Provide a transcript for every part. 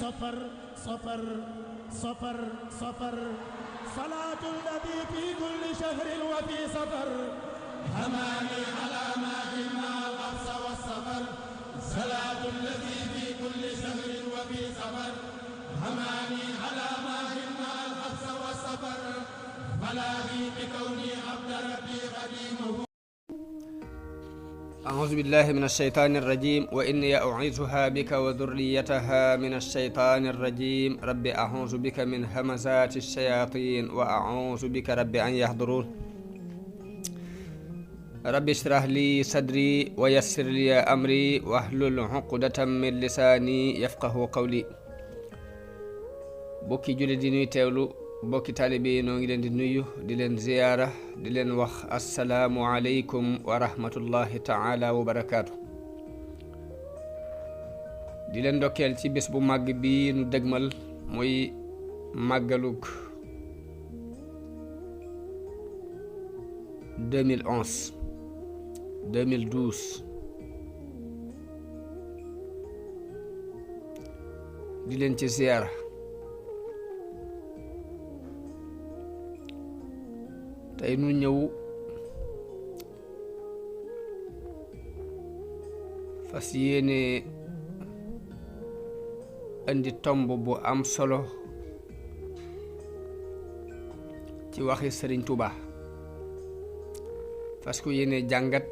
صفر صفر صفر صفر صلاة الذي في كل شهر وفي سفر هماني على ماء مع الحبس والسفر صلاة الذي في كل شهر وفي سفر هماني على ماء مع الحبس والسفر فلاهي بكوني عبد ربي خديمه. أعوذ بالله من الشيطان الرجيم وإني أعيذها بك وذريتها من الشيطان الرجيم رب أعوذ بك من همزات الشياطين وأعوذ بك رب أن يحضرون رب اشرح لي صدري ويسر لي أمري واحلل عقدة من لساني يفقه قولي. bokki julli di nuy teewlu bokki taalibe yi noo ngi leen di nuyu di leen ziyaara di leen wax assalaamu aleykum wa rahmatullahi taala wa barakaatu. di leen ndokkeel ci bés bu màgg bi nu dëgmal muy màggalug 2011 2012 di leen ci ziyaara. tey nu ñëw fas yéene indi tomb bu am solo ci waxi Sëriñ Tuubaa fas ko yéene jàngat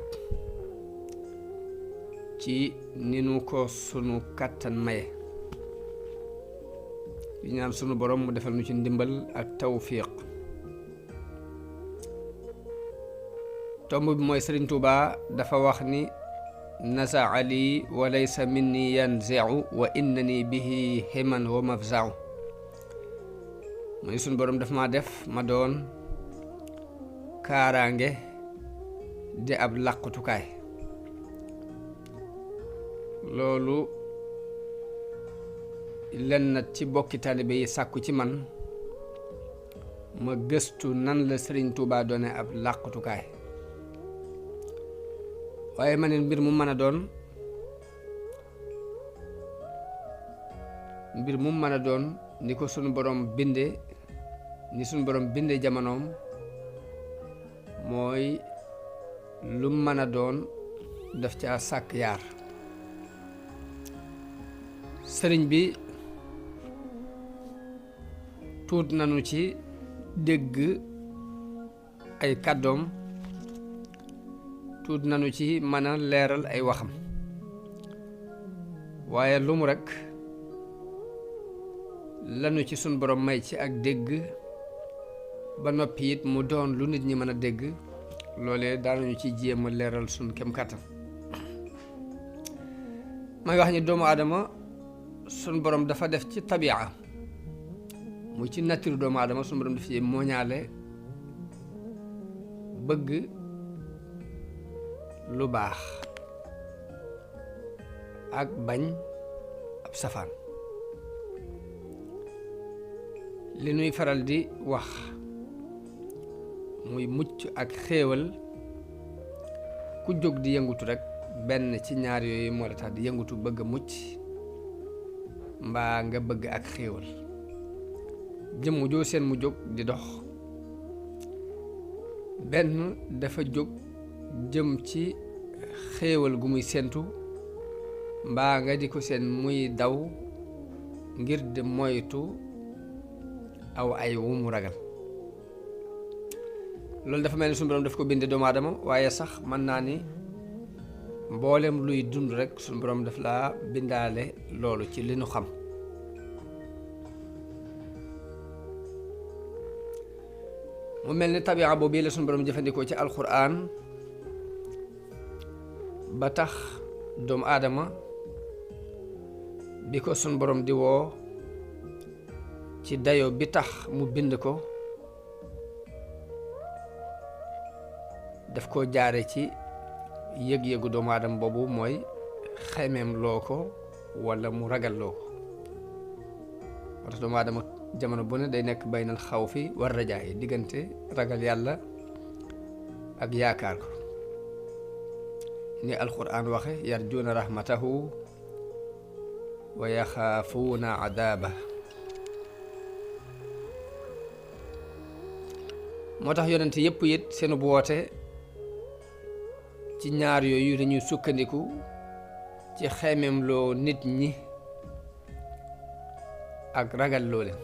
ci ni nu ko sunu kàttan maye di ñaan sunu borom mu defal nu ci ndimbal ak tawfiq. tomb bi mooy Sëriñ Tuubaa dafa wax ni nasa ali wa laysa minni yanzi'u wa innani bihi himan wa mafza'u. mooy sunu borom daf ma def ma doon kaaraange di ab làqutukaay. loolu lenn ci bokki taalibe yi sàkku ci man ma gëstu nan la Sëriñ Tuubaa doone ab làqutukaay. waaye ma ne mbir mu mën a doon ni ko sunu borom binde jamonoom mooy lu mën a doon daf ca sàkk yaar. sëriñ bi tuut nanu ci dégg ay kàddoom, tuut nanu ci mën a leeral ay waxam, waaye lu mu rekk lanu ci sun borom may ci ak dégg ba noppi it mu doon lu nit ñi mën a dégg. loolee daanañu ci jéem a leeral sun kem kàttan. may wax ni doomu aadama sun borom dafa def ci tabia muy ci nature doomu aadama sun borom daf ci mooñaale bëgg lu baax ak bañ ab safaan. li nuy faral di wax muy mucc ak xéewal ku jóg di yëngutu rekk benn ci ñaar yooyu moo la tax di yëngutu, bëgg mucc mbaa nga bëgg ak xéewal. jëmm joo seen mu jóg di dox benn dafa jóg jëm ci xéewal gu muy séentu, mbaa nga di ko seen muy daw ngir di moytu aw ay wu mu ragal. loolu dafa mel ni suñu borom daf ko binde doomu aadama, waaye sax mën naa ni mboolem luy dund rek suñu borom daf laa bindaale loolu ci li nu xam. mu mel ni tabi'a boobu la suñu borom jëfandikoo ci alxuraan ba tax doomu aadama bi ko suñu borom di woo ci dayo bi tax mu bind ko daf ko jaare ci yëg-yëgu doomu aadama boobu mooy xemeem loo ko walla mu ragal loo ko. moo tax doomu aadama jamono bu ne day nekk baynal xawfi war rajaa yi, diggante ragal yàlla ak yaakaar ko. ni alquran waxe yarjuuna rahmatahu wa yaxaafuuna adaaba. moo tax yonent yëpp it seenu bu woote ci ñaar yooyu dañuy sukkandiku ci xeemem loo nit ñi ak ragal loo leen.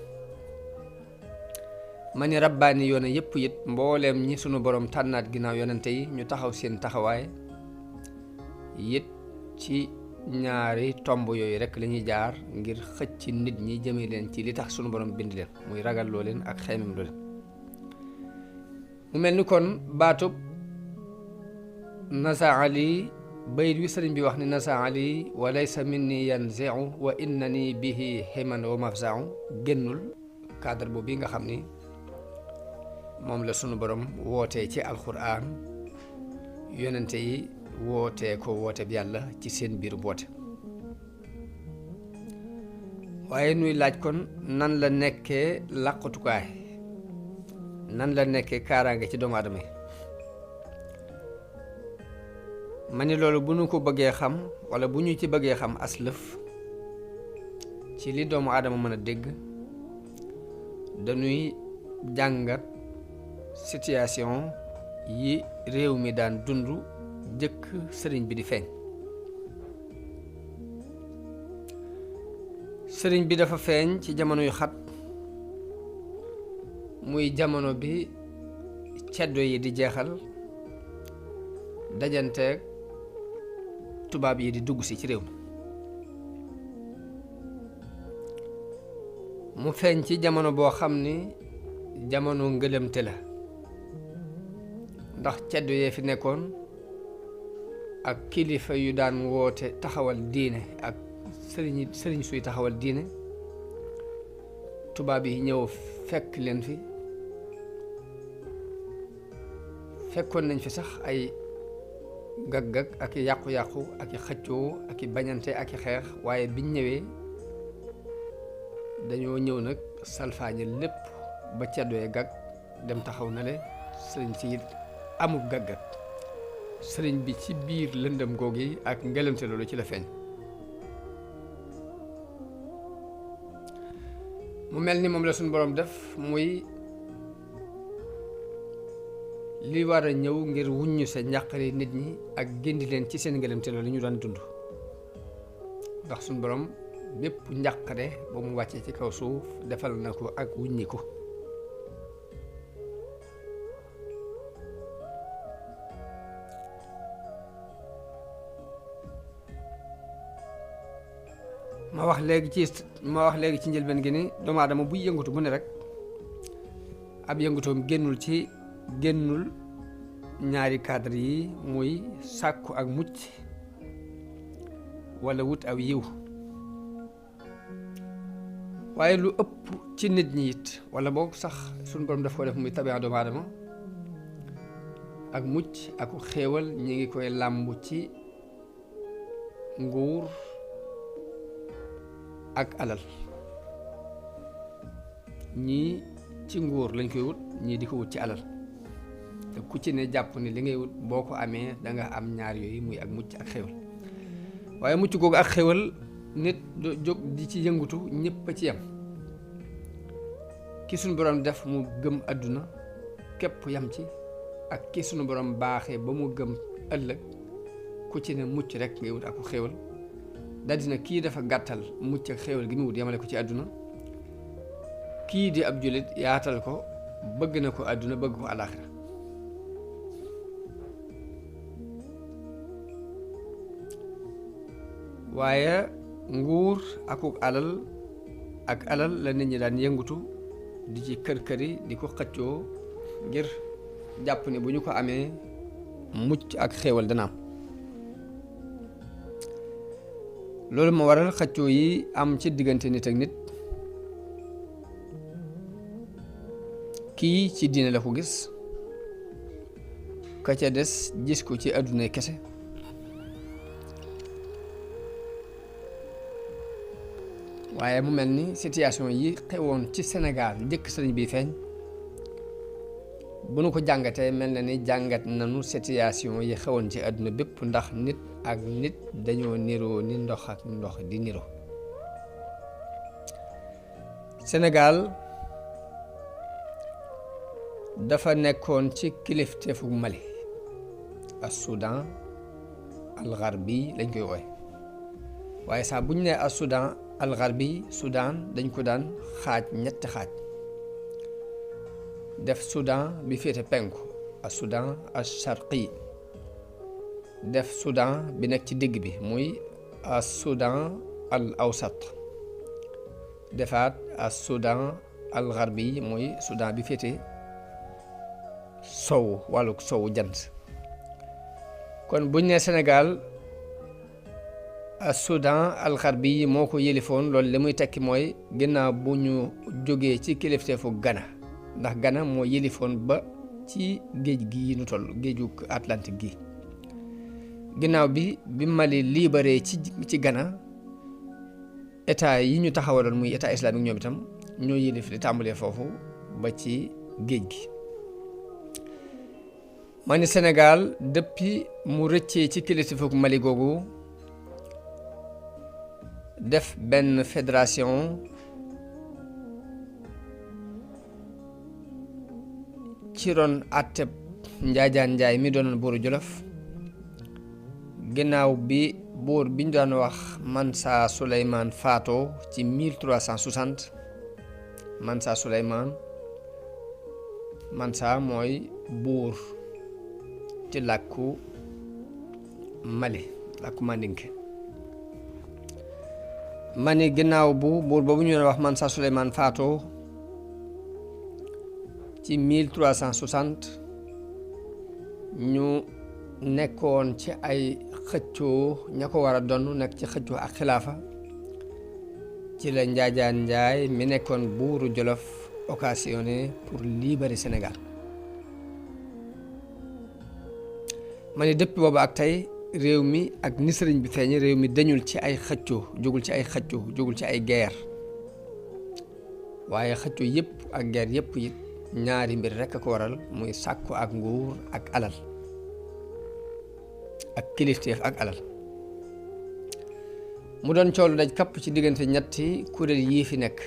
ma ni rabbaani yoone yëpp it mbooleem ñi sunu borom tànnaat ginnaaw yonente yi ñu taxaw seen taxawaay it ci ñaari tomb yooyu rekk lañuy jaar ngir xëcc nit ñi jëme leen ci li tax sunu borom bind leen muy ragal loo leen ak xeemem loo leen. mu mel ni kon baatub nasaa lii bayit wi sëriñ bi wax ni nasaa lii wa laysa minni yanzi'u wa innani bihi himan wa mafza'u génnul cadre boobu bi nga xam ni moom la sunu borom wootee ci alxuraan yonente yi wootee ko woote bi yàlla ci seen biir boote. waaye nuy laaj kon nan la nekkee làqatukaay, nan la nekkee kaaraange ci doomu aadama yi. ma ni loolu bu ñu ko bëggee xam walla bu ñu ci bëggee xam aslëf ci li doomu aadama mën a dégg, dañuy jàngat situation yi réew mi daan dund jëkk sëriñ bi di feeñ. sëriñ bi dafa feeñ ci jamono yu xat, muy jamono bi ceddo yi di jeexal dajanteeg tubaab yi di dugg si ci réew mi. mu feeñ ci jamono boo xam ni jamono ngëlëmte la, ndax ceddo yee fi nekkoon ak kilifa yu daan woote taxawal diine ak sëriñ suy taxawal diine. tubaab yi ñëw fekk leen fi, fekkoon nañ fi sax ay gag-gag ak i yàqu-yàqu ak i xëccoo ak i bañante ak i xeex, waaye biñ ñëwee dañoo ñëw nag salfaañe lépp ba ceddoyee gag dem taxaw na le sëriñ si amul gag-gag. sëriñ bi ci biir lëndëm googi ak ngelamte loolu ci la feeñ. mu mel ni moom la suñu borom def muy li war a ñëw ngir wuññu sa njàqare nit ñi ak géndi leen ci seen ngelamte loolu ñu daan dund. ndax suñu borom bépp njàqare ba mu wàccee ci kaw suuf defal na ko ak wuññi ko. ma wax léegi ci njëlbeen gi ni doomu aadama buy yëngatu bu ne rek ab yëngatoom génnul ñaari cadre yi muy sàkku ak mucc walla wut aw yiw. waaye lu ëpp ci nit ñi it walla boog sax suñu borom daf ko def muy tabi'a doomu aadama ak mucc ak xéewal ñi ngi koy làmb ci nguur ak alal. ñii ci nguur lañ koy wut, ñii di ko wut ci alal, te ku ci ne jàpp ni li ngay wut boo ko amee danga am ñaar yooyu muy ak mucc ak xéwal. waaye mucc googu ak xéwal nit do jóg di ci yëngutu ñëpp a ci yam. ki sunu borom def mu gëm àdduna képp yam ci, ak ki sunu borom baaxee ba mu gëm ëllëg, ku ci ne mucc rek ngay wut ak xéwal. daldi kii dafa gàttal mucc ak xéwal gi mu wut yamale ko ci àdduna, kii di ab jullit yaatal ko, bëgg na ko àdduna bëgg ko àllaaxira. waaye nguur ak alal la nit ñi daan yëngutu di ci kër-këri di ko xëccoo ngir jàpp ne bu ñu ko amee mucc ak xéewal dana am. loolu ma waral xëccoo yi am ci diggante nit ak nit. kii ci diine la ko gis, ka ca des gis ko ci àdduna kese. waaye mu mel ni situation yi xewoon ci Sénégal njëkk sëriñ bi feeñ, bu nu ko jàngatee mel na ni jàngat nanu situation yi xewoon ci àdduna bépp, ndax nit ak nit dañoo niroo ni ndox ak ndox di niroo. Sénégal dafa nekkoon ci kilifteefu Mali as Soudan al Gharbi lañ koy wooye waaye saa bu ñu nee as Soudan al Gharbi Soudan dañ ko daan xaaj ñetti xaaj def Soudan bi féete penku as Soudan as Sharqi def Soudan bi nekk ci digg bi muy as Soudan al Awsat defaat as Soudan al Gharbi muy Soudan bi féete sowu wàllu sowu jant kon buñ ne Sénégal as Soudan al Gharbi moo ko yëlifoon loolu li muy tekki mooy ginnaaw bu ñu jógee ci kilifteefu Ghana ndax Ghana moo yëlifoon ba ci géej gi nu toll géeju Atlantique gi ginnaaw bi Mali libéré ci Ghana état yi ñu taxawaloon muy état islamique ñoom itam ñoo yëlif di tàmbalee foofu ba ci géej gi ma ni Sénégal depuis mu rëccee ci kilifteefu Mali googu def benn fédération ci ron àtteb Njaajaan Njaay mi doonoon buuru Jolof ginnaaw bi buur bi ñu daan wax Mansa Souleymane faatoo ci 1360 Mansa Souleymane Mansa mooy buur ci làkku Mali làkku Mandinke ma ni ginnaaw bu buur boobu ñu doon wax Mansa Souleymane faatoo ci 1360 ñu nekkoon ci ay xëccoo ña ko war a donn nekk ci xëccoo ak xilaafa ci la Njaajaan Njaay mi nekkoon buuru Jolof occasionné pour libérer Sénégal ma ne depuis boobu ak tey réew mi ak ni sëriñ bi feeñe réew mi dañul ci ay xëccoo jógul ci ay xëccoo jógul ci ay guerre waaye xëccoo yëpp ak guerre yëpp it ñaari mbir rekk a ko waral muy sàkku ak nguur ak alal ak kilifteef ak alal mu doon coolu daj kapp ci diggante ñetti kuréel yii fi nekk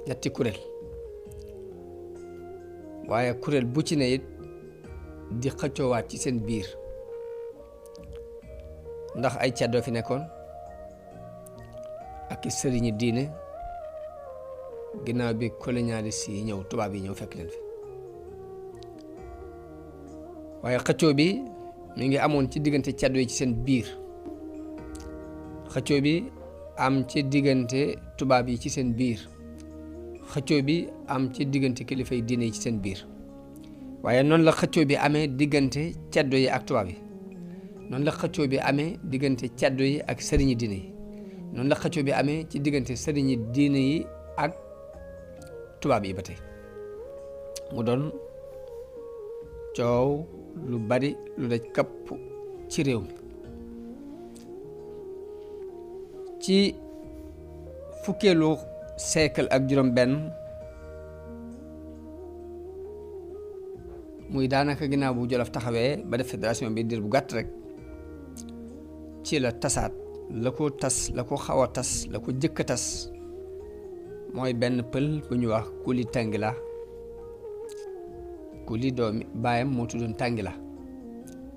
ñetti kuréel waaye kuréel bu ci ne it di xëccoowaat ci seen biir ndax ay caddoo fi nekkoon ak i sëriñi diine ginnaaw bi colonialiste yi ñëw tubaab yi ñëw fekk leen fi waaye xëccoo bi mi ngi amoon ci diggante caddoo yi ci seen biir xëccoo bi am ci diggante tubaab yi ci seen biir xëccoo bi am ci diggante kilifa yi diine yi ci seen biir waaye noonu la xëccoo bi amee diggante caddoo yi ak tubaab yi noonu la xëccoo bi amee diggante caddoo yi ak sëriñi diine yi noonu la xëccoo bi amee ci diggante sëriñi diine yi ak tubaab yi ba tey mu doon coow lu bari lu daj kapp ci réew mi ci fukkeelu siècle ak juróom benn muy daanaka ginnaaw bu Jolof taxawee ba def fédération bi diir bu gàtt rek ci la tasaat la ko xaw a tas la ko jëkk a tas mooy benn pël bu ñu wax Kuli Tangila Kuli doomi baayam moo tuddoon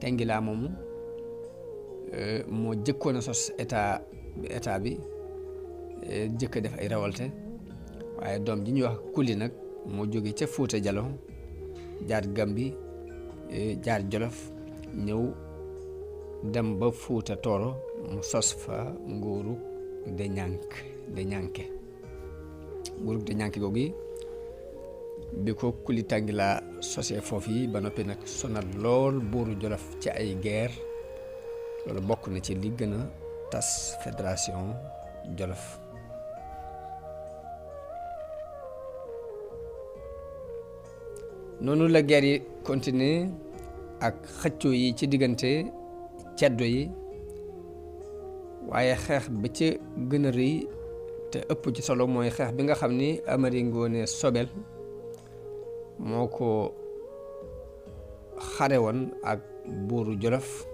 Tangila moomu moo jëkkoon a sos état bi jëkk a def ay révolte waaye doom ji ñuy wax Kuli nag moo jóge ca Fuuta Jallo jaar Gambi jaar Jolof ñëw dem ba Fuuta Tooro mu sos fa nguuru de ñànke nguuru de ñànke googu bi ko Kuli Tangila sosee foofu yi ba noppi nag sonal lool buuru Jolof ci ay guerre loolu bokk na ci li gën a tas fédération Jolof noonu la guerre yi continuer ak xëccoo yi ci diggante ceddo yi waaye xeex bi ci gën a rëy te ëpp ci solo mooy xeex bi nga xam ni Amari Ngoone Sobel moo ko xare woon ak buuru Jolof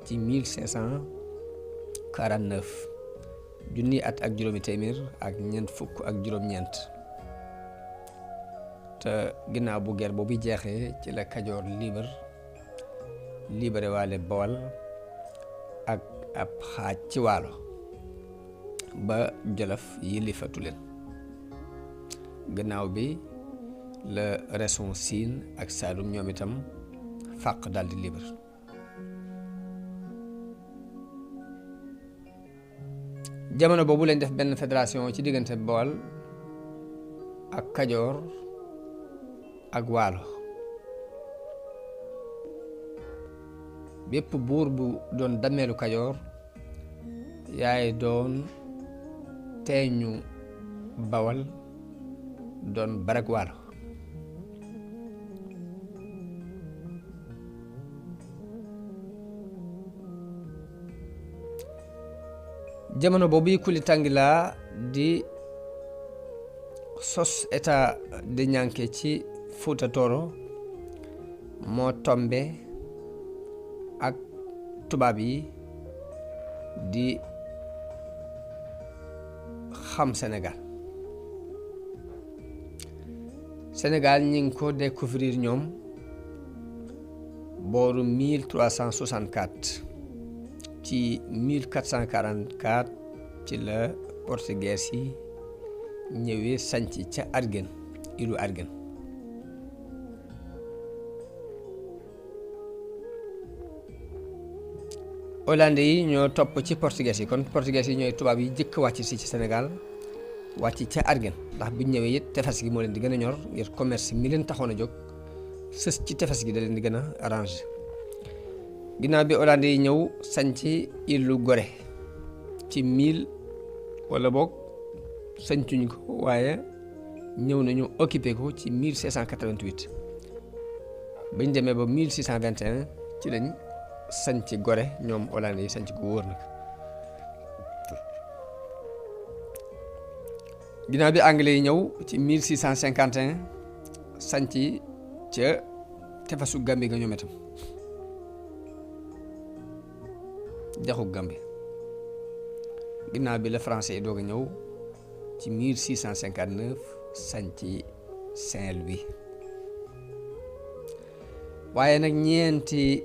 ci 1549 junni at ak juróomi téeméer ak ñeent fukk ak juróom-ñeent te ginnaaw bu guerre boobu jeexee ci la Kajoor libéré waale Bawal ak ab xaaj ci Waalo ba Jolof yilifatu leen. gannaaw bi la région Siin ak Saalum ñoom itam fàq daldi libre. jamono boobu lañ def benn fédération ci diggante Bawal ak Kajoor ak Waalo. bépp buur bu doon dameelu Kajoor yaay doon teeñu Bawal doon barag Waalo. jamono boobu Kuli Tangila di sos état de Ñanke ci Fuuta Tooro moo tombe ak tubaab yi di xam Sénégal ñi ngi ko découvrir ñoom booru 1364 ci 1444 ci la portugais yi ñëwee sanc ca Argen ilu Argen. Hollandais yi ñoo topp ci portugais yi kon portugais yi ñooy tubaab yi jëkk wàcc si ci Sénégal wàcc ca Argen ndax bu ñu ñëwee it tefes gi moo leen di gën a ñor ngir commerce mi leen taxoon a jóg sës ci tefes gi da leen di gën a arrangé. ginnaaw bi Hollandais yi ñëw sanc ilu Gorée ci 1000 wala boog sancuñ ko waaye ñëw nañu occupé ko ci 1688 bañ demee ba 1621 ci lañ sanc Gorée ñoom Hollandais yi sanc ko wóor nag. ginnaaw bi anglais yi ñëw ci 1651 sanc ca tefesu Gambie ga ñoom itam dexu Gambie. ginnaaw bi la français yi doog a ñëw ci 1659 sanc Saint-Louis. waaye nag ñeenti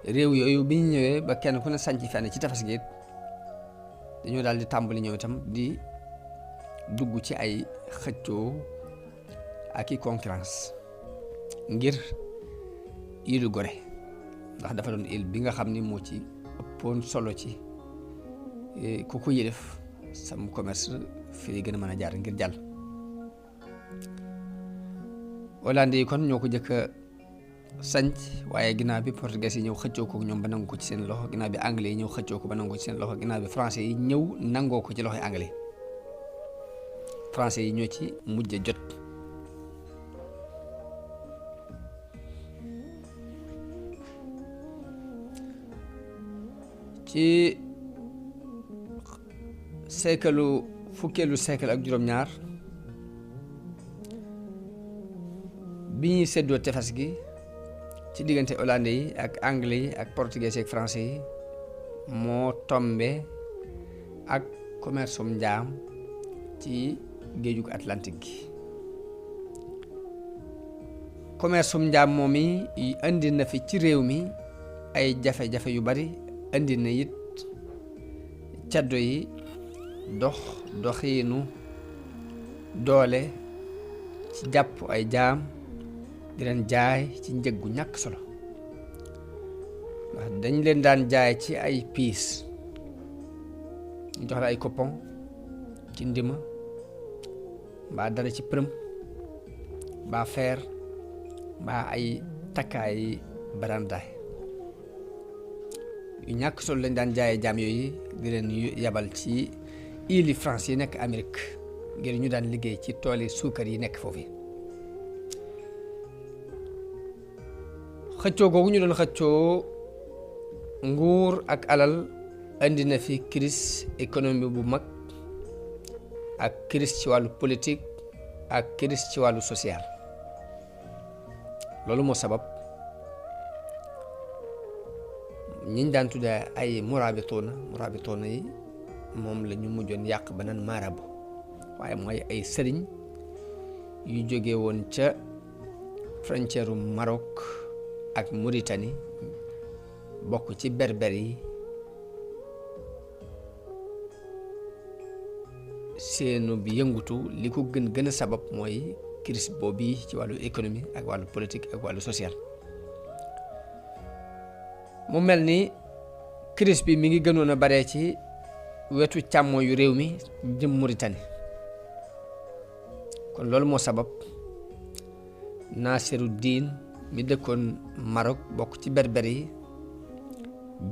réew yooyu bi ñu ñëwee ba kenn ku ne sanc fenn ci tefes gi dañoo daal di tàmbali ñëw itam di dugg ci ay xëccoo ak i concurrence ngir île Gorée ndax dafa doon île bi nga xam ni moo ci ëppoon solo ci ku ko yëlef sam commerce fii gën a mën a jaar ngir jàll. Hollandais yi kon ñoo ko jëkk a sanc waaye ginnaaw bi portugais yi ñëw xëccoo ko ñoom ba nangu ko ci seen loxo ginnaaw bi anglais yi ñëw xëccoo ko ba nangu ko ci seen loxo ginnaaw bi français yi ñëw nangoo ko ci loxoy anglais français yi ñoo ci mujj jot. ci fukkeelu siècle ak juróom-ñaar bi ñuy séddoo tefes gi ci diggante hollandais yi ak anglais yi ak portugais yi ak français yi moo tombe ak commerce njaam ci géejug Atlantique gi. commerce njaam moom yi indi na fi ci réew mi ay jafe-jafe yu bari indi na it caddo yi doxiinu doole ci jàpp ay jaam di leen jaay ci njëg gu ñàkk solo ndax dañ leen daan jaay ci ay piis ñu jox la ay coupon ci ndima mbaa dara ci përëm mbaa feer mbaa ay takkaay barandaay yu ñàkk solo lañ daan jaayee jaam yooyu di leen yabal ci îles France yi nekk Amérique ngir ñu daan liggéey ci tooli suukar yi nekk foofu. xëccoo googu ñu doon xëccoo nguur ak alal indi na fi crise économique bu mag ak crise ci wàllu politique ak crise ci wàllu social. loolu moo sabab ñiñ daan tuddee ay murabitoona yi moom la ñu mujjoon yàq ba naan marabu waaye mooy ay sëriñ yu jóge woon ca frontière u Maroc ak Mauritanie bokk ci berber yi seenu bi yëngutu li ko gën a sabab mooy crise boobu ci wàllu économie ak wàllu politique ak wàllu social. mu mel ni crise bi mi ngi gënoon a bare ci wetu càmmo yu réew mi jëm Mauritanie kon loolu moo sabab Nasiru Diin mi dëkkoon Maroc bokk ci berber yi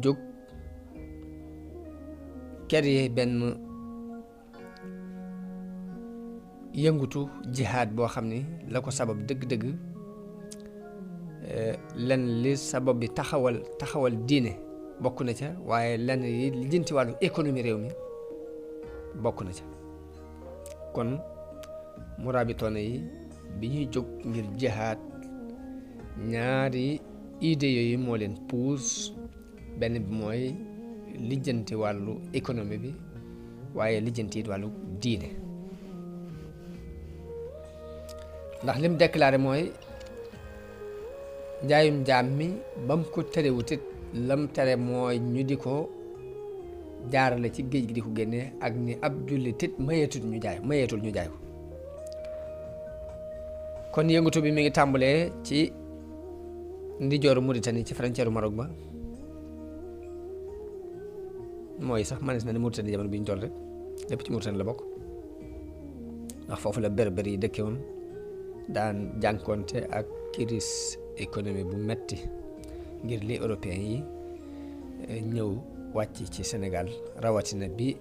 jóg créer benn yëngutu jihaad boo xam ni la ko sabab dëgg-dëgg lenn li sabab bi taxawal diine bokk na ca waaye lenn yi lijjanti wàllu économie réew mi bokk na ca kon murabitoona yi bi ñuy jóg ngir jihaad ñaari idée yooyu moo leen puus benn bi mooy lijjanti wàllu économie bi waaye lijjanti it wàllu diine ndax lim déclaré mooy njaayum jaam mi ba mu ko terewut it lam tere mooy ñu di ko jaarale ci géej gi di ko génnee ak ni ab jullit it mayeetul ñu jaay ko kon yëngatu bi mi ngi tàmbalee ci ndijooru Mauritanie ci frontière u Maroc ba mooy sax manees na ne Mauritanie jamono bi ñu toll rek lépp ci Mauritanie la bokk ndax foofu la berber yi dëkke woon daan jànkonte ak crise économie bu metti ngir li européens yi ñëw wàcc ci Sénégal rawatina bi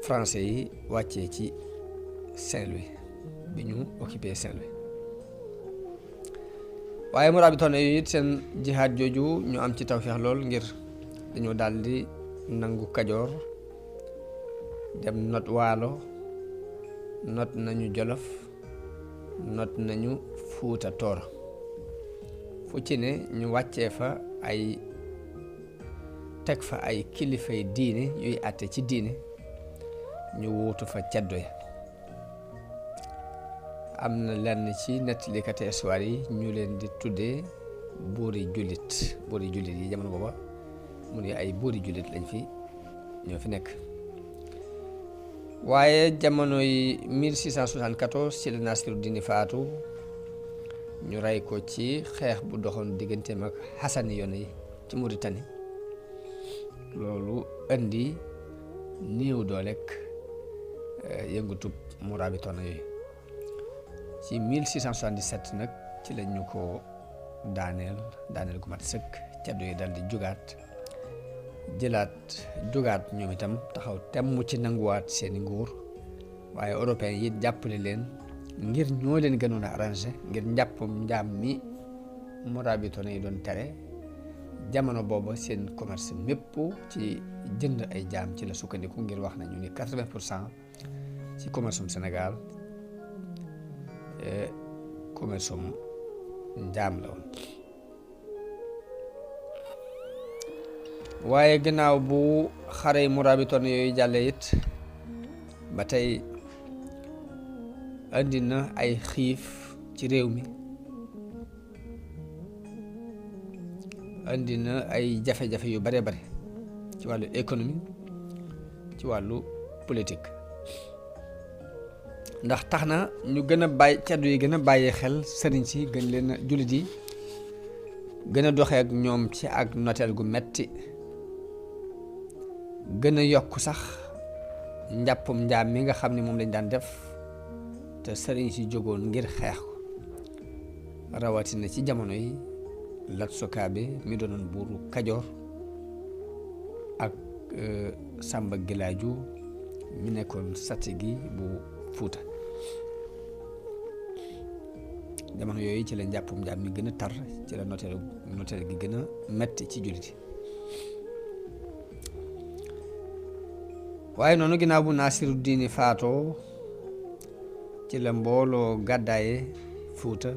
français yi wàccee ci Saint-Louis bi ñu occupé Saint-Louis waaye murabitoon yu it seen jihaad jooju ñu am ci tawfeex lool ngir dañoo daldi nangu Kajoor dem not Waalo not nañu Jolof not nañu Fuuta Tooro fu ci ne ñu wàccee fa teg fa ay kilifay diine yuy àtte ci diine ñu wuutu fa ceddo ya am na lenn ci nettalikati histoire yi ñu leen di tuddee buuri jullit yi jamono booba mu ne ay buuri jullit lañ fi ñoo fi nekk waaye jamono yi 1674 ci la Nasiru Diin faatu ñu rey ko ci xeex bu doxoon digganteem ak Hasani yoon yi ci Mauritanie loolu indi néew doolek yëngutub murabitoona yooyu ci 1677 nag ci la ñu ko daaneel gu mat sëkk caddo yi dal di jugaat ñoom itam taxaw temm ci nanguwaat seeni nguur waaye européens yi jàppale leen ngir ñoo leen gënoon a arrangé ngir njàppum njaam mi murabitoona yi doon tere jamono booba seen commerce mépp ci jënd ay jaam ci la sukkandiku ngir wax nañu ni 80% ci commerce Sénégal commerce njaam la woon waaye gannaaw bu xare murabitoon yooyu jàlle it ba tey andi na ay xiif ci réew mi andi na ay jafe-jafe yu bare ci wàllu économie ci wàllu politique ndax tax na ñu gën a bàyyi caddu yi gën a bàyyi xel sëriñ si gën leen a jullit yi gën a doxee ak ñoom ci ak noteel gu metti gën a yokk sax njàppum njaam mi nga xam ne moom lañ daan def te sëriñ si jógoon ngir xeex ko rawatina ci jamono yi Lat Sukaabe mi doonoon buuru Kajoor ak Samba Gilaaju mi nekkoon Satigi bu Fuuta jamono yooyu ci la njàppum njaam mi gën a tar ci la noteel gi gën a metti ci jullit yi waaye noonu ginnaaw bu Nasiru Diin faatoo ci la mbooloo gàddaaye Fuuta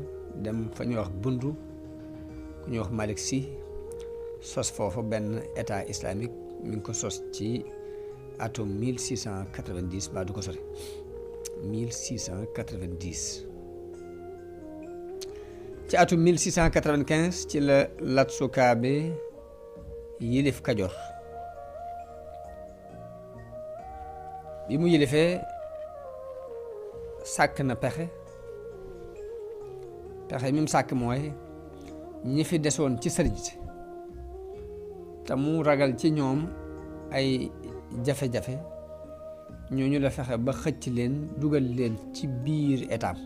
dem fa ñuy wax Bundu ku ñuy wax Malick Sy sos foofu benn état islamique mi ngi ko sos ci atum 1690 ba du ko sori 1690. ci atum 1695 ci la Lat Sukaabe yilif Kajoor. bi mu yilifee sàkk na pexe mi mu sàkk mooy ñi fi desoon ci sëriñ si te mu ragal ci ñoom ay jafe-jafe ñooñu la fexe ba xëcc leen dugal leen ci biir état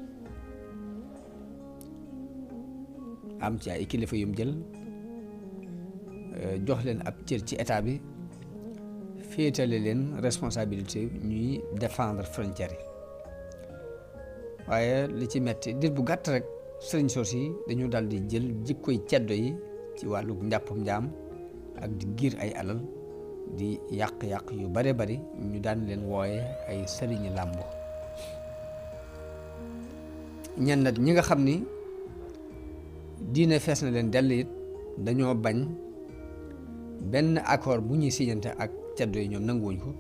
am ci ay kilifa yum jël jox leen ab cër ci état bi, féetale leen responsabilité ñuy défendre frontière yi. waaye li ci metti dir bu gàtt rek sëriñ soos yi dañu dal di jël jikkoy ceddo yi ci wàllu njàppam njaam ak di giir ay alal di yàq-yàq yu bare bari, ñu daan leen wooye ay sëriñi làmbo. ñenn nag ñi nga xam ni diine fees na leen dell it dañoo bañ benn accord bu ñuy signante ak ceddo yi, ñoom nanguwuñ ko,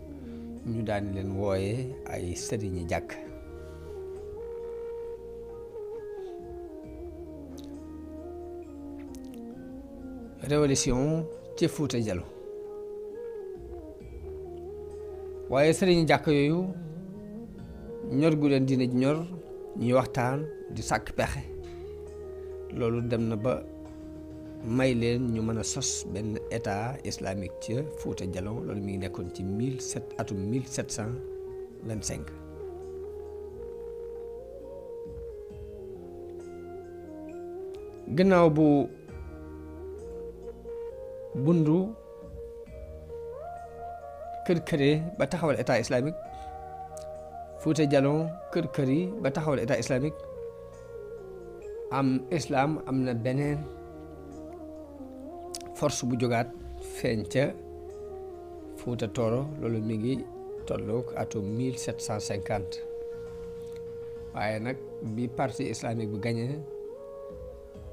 ñu daan leen wooye ay sëriñi jàkk. révolution ci Fuuta Jallo. waaye sëriñi jàkk yooyu ñor gu leen diine ji ñor, ñuy waxtaan di sàkk pexe, loolu dem na ba may leen ñu mën a sos benn état islamique ci Fuuta Jallo. loolu mi ngi nekkoon ci atum 1725. gannaaw bu bundu kër-këre ba taxawal état islamique, Fuuta Jallo kër-këri ba taxawal état islamique, islam am na beneen force bu jógaat feeñ ca Fuuta Tooro. loolu mi ngi tolloog atum 1750. waaye nag bi parti islamique bu gañe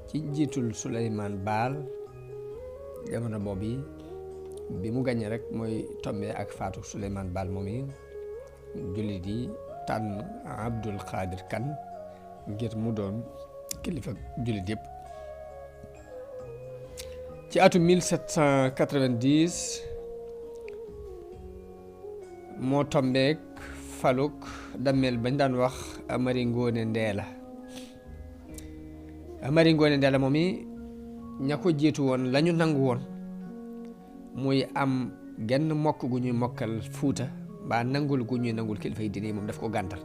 ci njiitul Souleymane Baal, jamono boobu bi mu gañe rek mooy tombé ak faatu Souleymane Baal moom yi, jullit yi tànn Abdul Xaadir Kan ngir mu doon kilifa jullit yëpp. ci atum 1790 moo tombeek faluk dammeel bañ daan wax Amari Ngoone Ndeela. Amari Ngoone Ndeela moom yi ña ko jiitu woon lañu nangu woon muy am genn mokk gu ñuy mokkal Fuuta mbaa nangul gu ñuy nangul kilifa yi diine moom daf ko gàntal.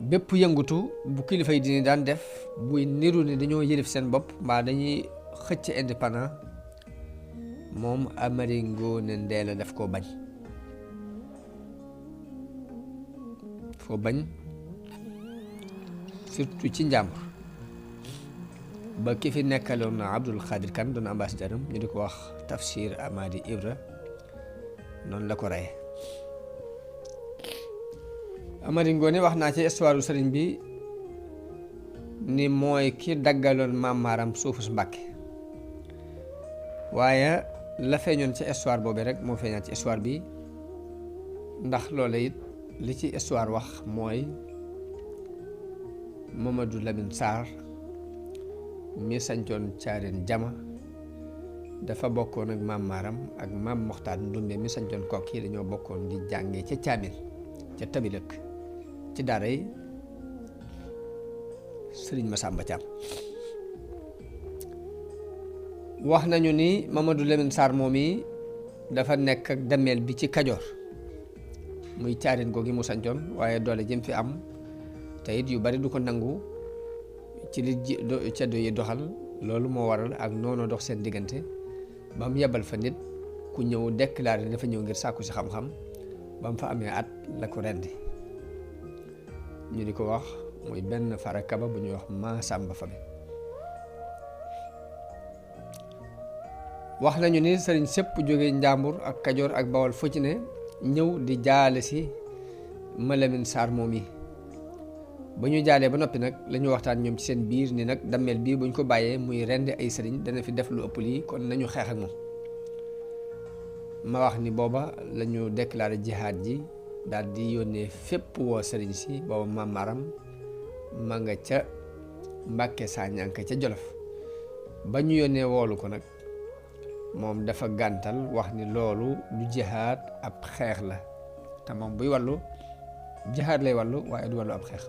bépp yëngutu bu kilifa yi diine daan def buy niru ni dañoo yëlif seen bopp mbaa dañuy xëcc indépendant, moom Amari Ngoone Ndeela daf koo bañ. surtout ci njàmbur, ba ki fi nekkaloon na Abdul Xaadir Kan doon ambassadeur am ñu di ko wax Tafsir Amadi Ibra, noonu la ko reye. Amari Ngoone wax naa ci histoire sëriñ bi ni mooy ki daggaloon Maam Maaram suufus Mbàkke, waaye la feeñoon ci histoire boobu rek moo feeñaat ci histoire bi, ndax loola it li ci histoire wax mooy Mamadou Lamine Sarr mi sancoon Caareen Jama dafa bokkoon ak Maam Maaram ak Maam Moxtaar Ndumbe mi sancoon Kokki, dañoo bokkoon di jàngee ca Caameen ca Tabilëk ci daara yi Sëriñ Masamba Caam. wax nañu ni Mamadou Lamine Sarr moom yi dafa nekk ak dammeel bi ci Kajoor muy Caareen googi mu sancoon, waaye doole jëm fi am te it yu bari du ko nangu ci li ceddo yi doxal. loolu moo waral ak noonu dox seen diggante ba mu yebal fa nit ku ñëw déclaré dafa ñëw ngir sàkku si xam-xam. ba mu fa amee at la ko rendi, ñu di ko wax muy benn farakaba bu ñuy wax Masamba Fabe. wax nañu ni sëriñ sépp jóge Njàmbur ak Kajoor ak Bawol fu ci ne ñëw di jaale si Malamine Sarr moom yi. ba ñu jaalee ba noppi nag la ñu waxtaan ñoom ci seen biir ni nag dammeel bii buñ ko bàyyee muy rendi ay sëriñ dana fi def lu ëpp lii, kon nañu xeex ak moom. ma wax ni booba la ñu déclaré jihaad ji daal di yónnee fépp woo sëriñ si booba Maam Maram ma nga ca Mbàkke Sañanka ca Jolof ba ñu yónnee woolu ko nag moom dafa gàntal wax ni loolu du jihaad ab xeex la te moom buy wàllu jihaad lay wàllu waaye du wàllu ab xeex.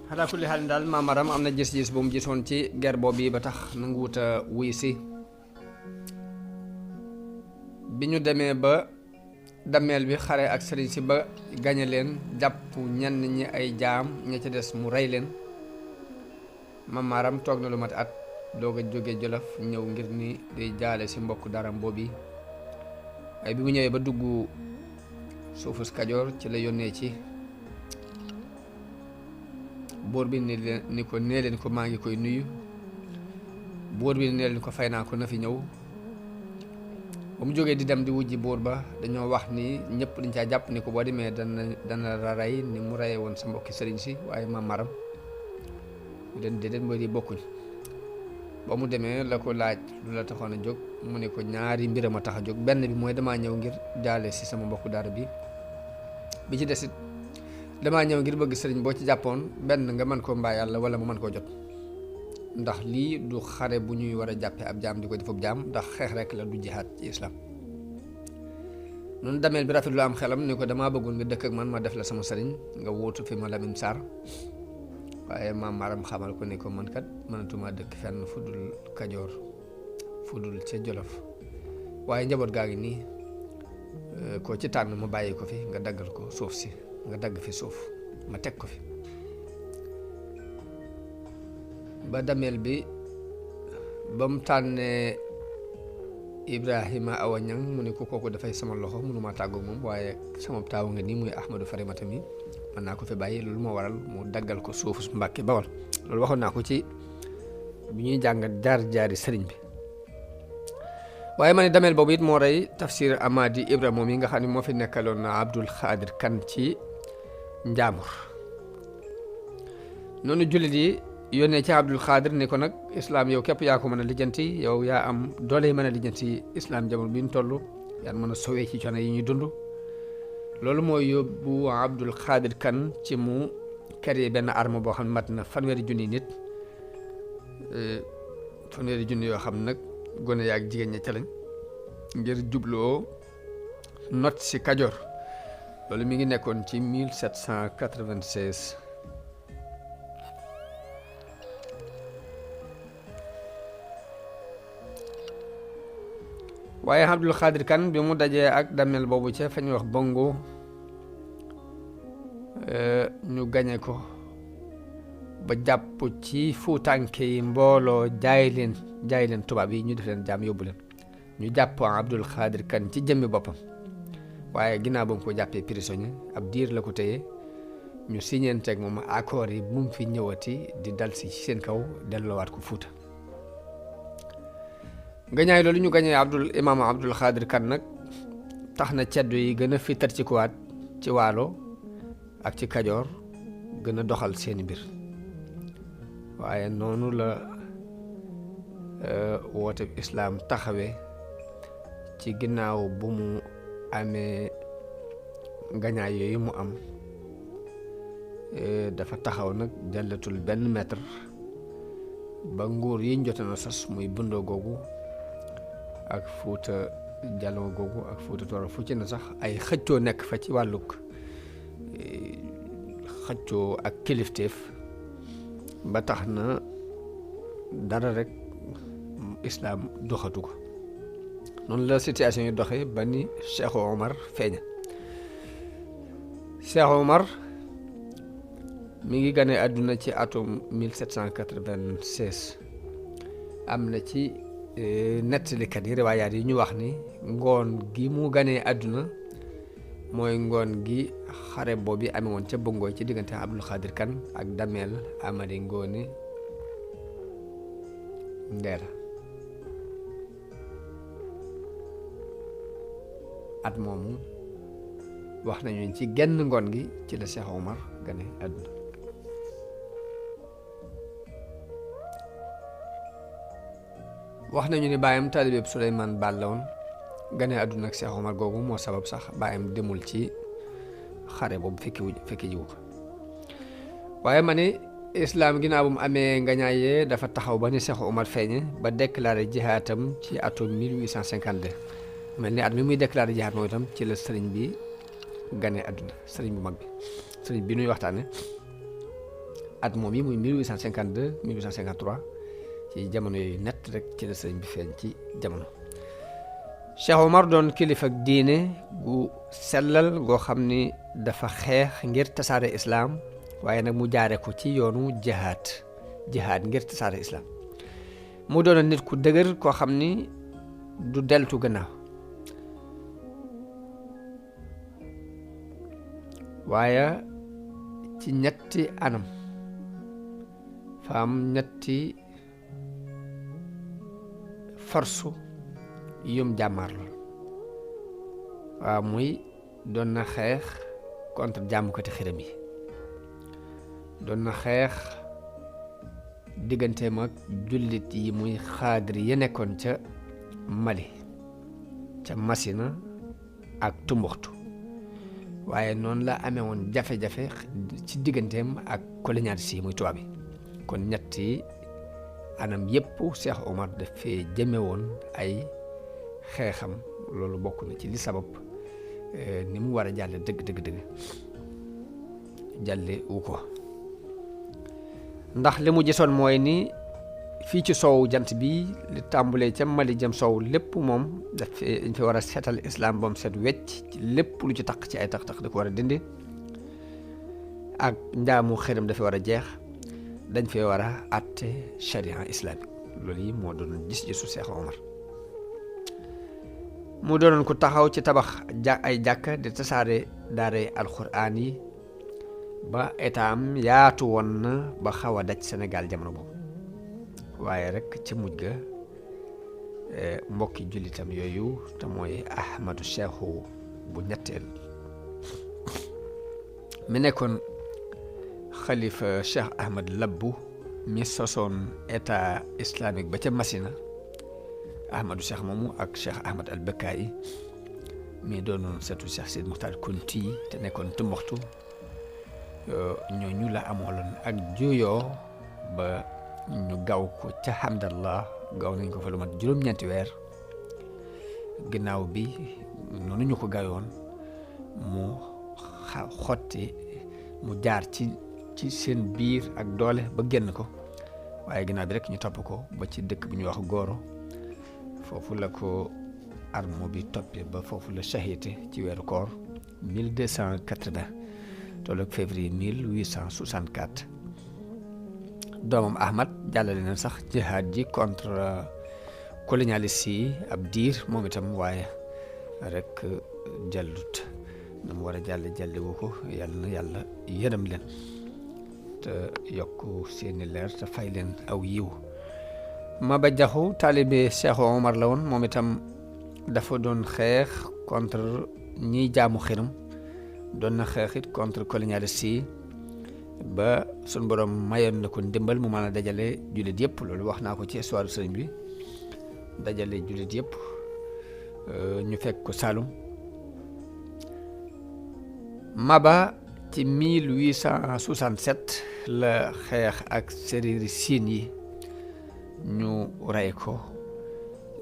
xalaa kulli xaal daal Maam Maram am na gis-gis bu mu gisoon ci guerre boobu ba tax nanguwut a wuy si bi ñu demee ba dameel bi xare ak sëriñ si ba gañe leen jàpp ñenn ñi ay jaam ña ca des mu rey leen Maam Maram toog na lu mat at doog a jóge Jolof ñëw ngir ni day jaale si mbokk daram boobu waaye bi mu ñëwee ba dugg suufus Kajoor ci la yónnee ci buur bi ni ko nee leen ko maa ngi koy nuyu buur bi nee leen ko fay naa ko na fi ñëw ba mu jógee di dem di wujji buur ba dañoo wax ni ñëpp dañ caa jàpp ni ko boo demee dana la rey ni mu reyee woon sa mbokki sëriñ si waaye Maam Maram leen déedéet mooy di bokkuñ ba mu demee la ko laaj lu la taxoon a jóg mu ne ko ñaari mbiram a tax a jóg benn bi mooy damaa ñëw ngir jaale si sama mbokku daara bi ci desit damaa ñëw ngir bëgg sëriñ boo ci jàppoon benn nga mën koo mbaa yàlla wala mu mën koo jot ndax lii du xare bu ñuy war a jàppee ab jaam di ko defub jaam ndax xeex rek la du jihaad ci islam. noonu dameel bi rafet lu am xelam ni ko damaa bëggoon nga dëkk ak man ma def la sama sëriñ nga wóotu fi ma Lamin Saar waaye Maam Maram xamal ko ni ko man kat mënatuma dëkk fenn fu dul Kajoor fu dul ca Jolof waaye njaboot gaa ngi nii koo ci tànn ma bàyyi ko fi nga daggal ko suuf si nga dagg fi suuf ma teg ko fi ba dameel bi ba mu tànnee Ibrahima Awa Ñang mu ne ko kooku dafay sama loxo mënuma tàggoog moom waaye sama taaw nga nii muy Ahmadou Farimata mi mën naa ko fi bàyyi loolu moo waral mu daggal ko suufu Mbàkke Bawol loolu waxoon naa ko ci bi ñuy jàngat jaar-jaari sëriñ bi waaye ma ne dameel boobu it moo rey Tafsir Amady Ibra moom yi nga xam ne moo fi nekkaloon Abdul Xaadir Kan ci Njaambur noonu jullit yi yónnee ci Abdul Xaadir ni ko nag islaam yow képp yaa ko mën a lijjanti yow yaa am doole yi mën a lijjanti islaam jamono bi ñu toll yaa mën a sowee ci coono yi ñuy dund loolu mooy yóbbu Abdul Xaadir Kan ci mu créé benn arme boo xam ne mat na fanweeri junni nit fanweeri junni yoo xam nag gone yaak jigéen ña ca lañ ngir jubloo not si Kajoor loolu mi ngi nekkoon ci 1796 waaye Abdul Xaadir Kan bi mu dajee ak damel boobu ca fa ñuy wax Bongo ñu gañe ko ba jàpp ci fuutànke yi mbooloo jaay leen tubaab yi ñu def leen jaam yóbbu leen ñu jàpp Abdul Xaadir Kan ci jëmmi boppam waaye ginnaaw ba mu ko jàppee prisonnier ab diir la ko téye ñu siñeenteeg moom accord yi bu mu fi ñëwati di dal si seen kaw delloowaat ko Fuuta gañaay loolu ñu gañee imaam Abdul Xaadir Kan nag tax na ceddo yi gën a fitar ci kuwaat ci Waalo ak ci Kajoor gën a doxal seeni mbir waaye noonu la woote islaam taxawee ci ginnaaw bu mu amee gañaay yooyu mu am dafa taxaw nag dellatul benn mètre ba nguur yi ñu jotoon a sas muy Bundoo googu ak Fuuta Jaloo googu ak Fuuta Tooro fu ci na sax ay xëccoo nekk fa ci wàllug xëccoo ak kilifteef ba tax na dara rek islaam doxatu ko noonu la situation yi doxee ba ni Cheikh Omar feeña Cheikh Omar mi ngi gane àdduna ci atum 1796 am na ci nettalikat yi riwaayaat yi ñu wax ni ngoon gi mu ganee àdduna mooy ngoon gi xare boobu amee woon ca Bongoy ci diggante Abdul Xaadir Kan ak Dameel Amari Ngoone Ndeela at moomu wax nañu ci genn ngoon gi ci la Cheikh Omar gane àdduna wax nañu ni baayam taalibeeb Souleymane Baal la woon gane àdduna ak Cheikh Omar googu moo sabab sax baayam demul ci xare boobu fekki jiwu ko waaye ma ne islaam ginnaaw bu mu amee ngañaayee dafa taxaw ba ni Cheikh Omar feeñe ba déclaré jihaatam ci atum 1852 mel ni at mi muy déclaré jihaat moom itam ci la sëriñ bi gane àdduna sëriñ bu mag bi sëriñ bi nuy waxtaane at moom yi muy 1852 1853 ci jamono yooyu nett rek ci la sëriñ bi feeñ ci jamono. Cheikh Omar doon kilifa ak diine gu sellal goo xam ni dafa xeex ngir tasaare islaam waaye nag mu jaare ko ci yoonu jihaad ngir tasaare islaam mu doon nit ku dëgër koo xam ni du deltu gannaaw waaye ci ñetti anam fa am ñetti force yum jàmmaar lool waaw muy doon na xeex contre jaamukati xiram yi doon na xeex digganteem ak jullit yi muy xaadir yi nekkoon ca Mali ca Masina ak Tumbuxtu waaye noonu la amee woon jafe-jafe ci digganteem ak colonialiste yi muy tubaab bi kon ñetti anam yépp Cheikh Omar dafee jëme woon ay xeexam loolu bokk na ci li sabab ni mu war a jàlle dëgg jàlle wu ko ndax li mu gisoon mooy ni fii ci soow jant bi li tàmbulee ca Mali jëm soow lépp moom dañ fi war a seetal islam ba mu set wecc ci lépp lu ci taq ci ay taq-taq da ko war a dindi ak njaamu xëram dafa war a jeex dañ fee war a àtte charia islamique loolu yi moo doon gis-gisu Cheikh Omar mu doonoon ko taxaw ci tabax ay jàkka di tasaare daare alxuraan yi ba état am yaatu woon na ba xaw a daj Sénégal jamono boobu waaye rek ci mujj ga mbokki jullitam yooyu te mooy Ahmadou Cheikhou bu ñetteel mi nekkoon xalifa Cheikh Ahmad Labbu mi sosoon état islamique ba ca Masina Ahmadou Cheikh moomu ak Cheikh Ahmad al Bekkaay mi doonoon setu Cheikh Sidi Muxtaar Kunti te nekkoon Tumbuktu ñooñu la amoon ak juyoo ba ñu gaw ko ca Hamdallah gaw nañ ko fa lu mat juróom-ñeenti weer ginnaaw bi noonu ñu ko gayoon mu xotti mu jaar ci seen biir ak doole ba génn ko waaye ginnaaw bi rek ñu topp ko ba ci dëkk bu ñuy wax Goro foofu la ko armo bi toppee ba foofu la shahite ci weeru koor 1280 tolloog février 1864 doomam Ahmad jàllale na sax jihaad ji contre colonialiste yi ab diir moom itam waaye rek jàllut na mu war a jàlle wu ko yàlla na yàlla yërëm leen te yokk seeni leer te fay leen aw yiw Maba Jaxu taalibe Cheikh Omar la woon moom itam dafa doon xeex contre ñiy jaamu xiram doon na xeex it contre colonialiste yi ba sun borom mayoon na ko ndimbal mu mën a dajale jullit yëpp loolu wax naa ko ci histoire sëriñ bi dajale jullit yëpp ñu fekk ko Saloum Maba ci 1867 la xeex ak séréeri siin yi ñu rey ko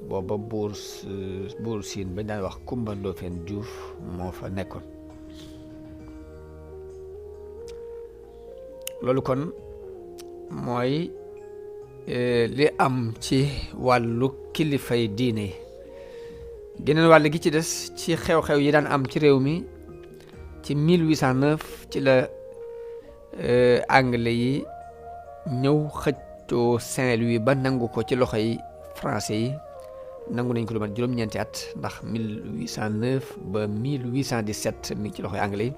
booba buur siin bañ daan wax Kumba Ndoofeen Juuf moo fa nekkoon loolu kon mooy li am ci wàllu kilifay diine yi geneen wàll gi ci des ci xew-xew yi daan am ci réew mi ci 1809 ci la anglais yi ñëw xëccoo Saint-Louis ba nangu ko ci loxo yi français yi nangu nañ ko lu mat juróom-ñeenti at ndax 1809 ba 1817 mi ngi ci loxo yi anglais yi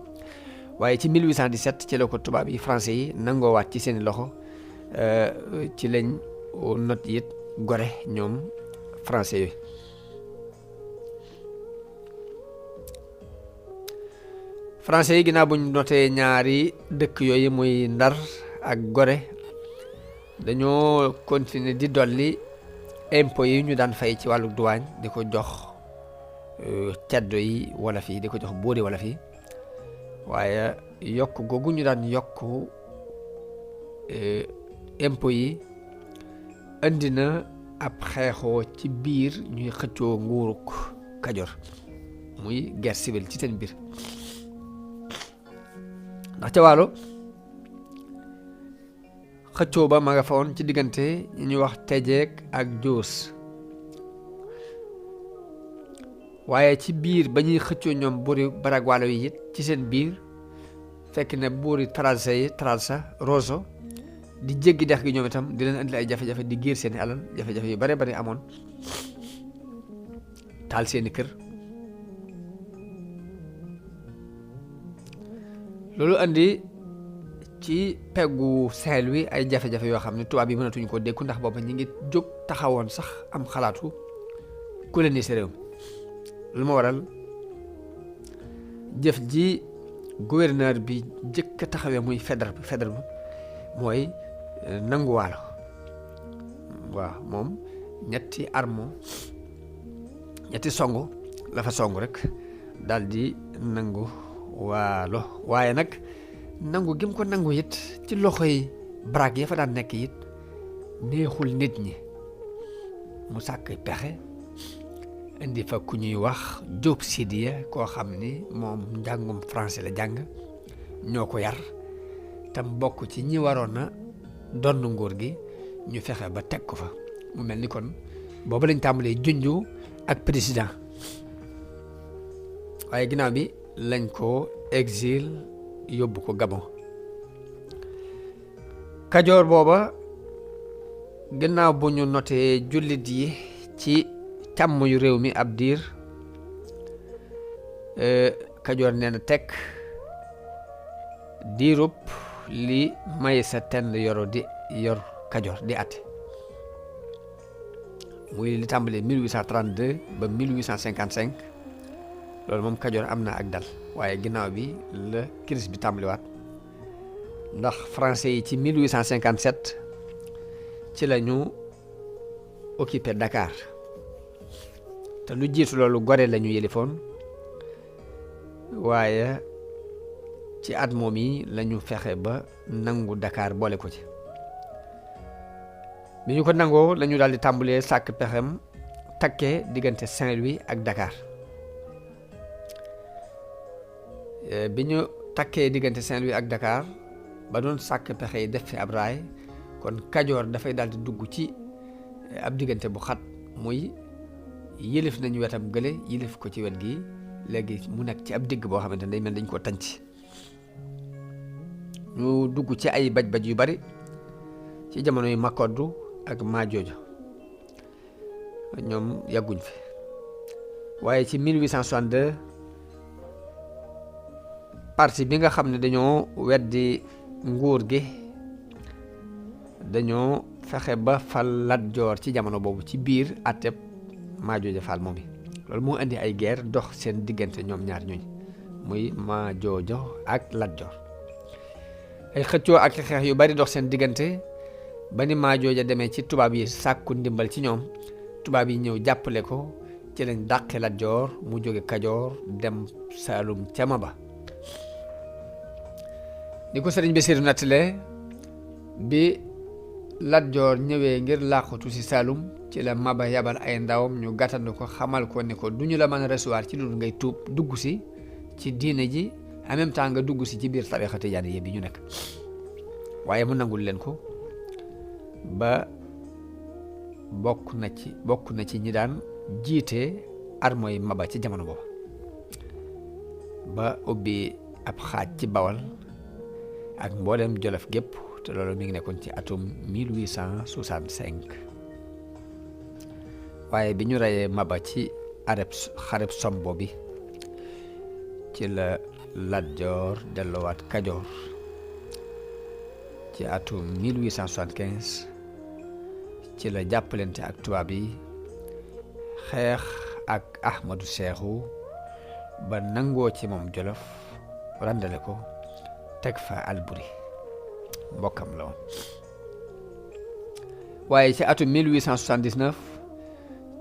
waaye ci 1817 ci la ko tubaab yi français yi nangoo waat ci seeni loxo ci lañ not it gore ñoom français yooyu français yi ginnaaw buñ notee ñaari dëkk yooyu muy Ndar ak Gore dañoo continuer di dolli impôts yi ñu daan fay ci wàllu douane di ko jox ceddo yi wala fii di ko jox buuri wala fii waaye yokk googu ñu daan yokk impôts yi indi na ab xeexoo ci biir ñuy xëccoo nguuruk Kajoor muy guerre civile ci seen biir ndax ca Waalo xëccoo ba ma nga fa woon ci diggante ñi ñuy wax Tejeek ak Joos waaye ci biir ba ñuy xëccoo ñoom buuri Barag Waalo yi it ci seen biir fekk ne buuri Trarza Rosso di jéggi dex gi ñoom itam di leen andi ay jafe-jafe di giir seeni alal jafe-jafe yu bare bari amoon taal seeni kër loolu andi ci peggu Sahel wi ay jafe-jafe yoo xam ne tubaab yi mënatuñu ko dékku ndax booba ñi ngi jóg taxawoon sax am xalaatu coloniser réew mi lu ma waral jëf ji gouverneur bi jëkk a taxawee muy Faidherbe mooy nangu Waalo waaw moom ñetti songu la fa songu rek daal di nangu Waalo waaye nag nangu gi mu ko nangu it ci loxoy Barag ya fa daan nekk it neexul nit ñi mu sàkk pexe indi fa ku ñuy wax Jóob Sidiya koo xam ni moom njàngum français la jàng ñoo ko yar tam bokk ci ñi waroon a donn nguur gi ñu fexe ba teg ko fa mu mel ni kon boobu lañ tàmbalee junju ak président waaye ginnaaw bi lañ ko exil yóbbu ko Gabon Kajoor booba ginnaaw bu ñu notee jullit yi ci càmm yu réew mi ab diir Kajoor nee na tekk diirub li Maysa Tend Yoro di yor Kajoor di ate muy li tàmbalee 1832 ba 1855 loolu moom Kajoor am na ak dal waaye ginnaaw bi la crise bi tàmbaliwaat ndax français yi ci 1857 ci la ñu occupé Dakar te lu jiitu loolu Gorée la ñu yëlifoon waaye ci at moom yi la ñu fexe ba nangu Dakar boole ko ci bi ñu ko nangoo la ñu daal di tàmbalee sàkk pexem takkee diggante Saint-Louis ak Dakar bi ñu takkee diggante Saint-Louis ak Dakar ba doon sàkk pexe yi def fi ab raay kon Kajoor dafay daal di dugg ci ab diggante bu xat muy yëlif nañu wetam gële yëlif ko ci wet gi léegi mu nekk ci ab digg boo xamante ne day mel dañ koo tànc ñu dugg ci ay baj-baj yu bari ci jamono yu Makoddu ak Majoojo ñoom yàgguñ fi waaye ci 1862 parti bi nga xam ne dañoo weddi nguur gi dañoo fexe ba fal Lat Joor ci jamono boobu ci biir àtteb Majoojo Fall moom yi loolu moo indi ay guerre dox seen diggante ñoom ñaar ñooñu muy Majoojo ak Lat Joor ay xëccoo ak xeex yu bari dox seen diggante ba ni Majoojo demee ci tubaab yi sàkku ndimbal ci ñoom tubaab yi ñëw jàppale ko ci lañ dàqe Lat Joor mu jóge Kajoor dem Saalum ca Maba ni ko sëriñ Basiiru nattalee bi Lat Joor ñëwee ngir làqutu ci Saalum ci la Maba yabal ay ndawam ñu gàttandu ko xamal ko ne ko du ñu la mën a recevoir ci loolu ngay tuub dugg si ci diine ji en même temps nga dugg si ci biir tariixa tijaaniyya bi ñu nekk waaye mu nangul leen ko ba bokk na ci ñi daan jiite armée Maba ci jamono boobu ba ubbi ab xaaj ci Bawal ak mboolem Jolof gépp te loolu mi ngi nekkoon ci atum 1865 waaye bi ñu reyee Maba ci xareb Sombo bi ci la Lat Joor delluwaat Kajoor ci atum 1875 ci la jàppalante ak tubaab yi xeex ak Ahmadu Seexu ba nangoo ci moom Jolof randale ko teg fa Alburi mbokkam la woon waaye ci atum 1879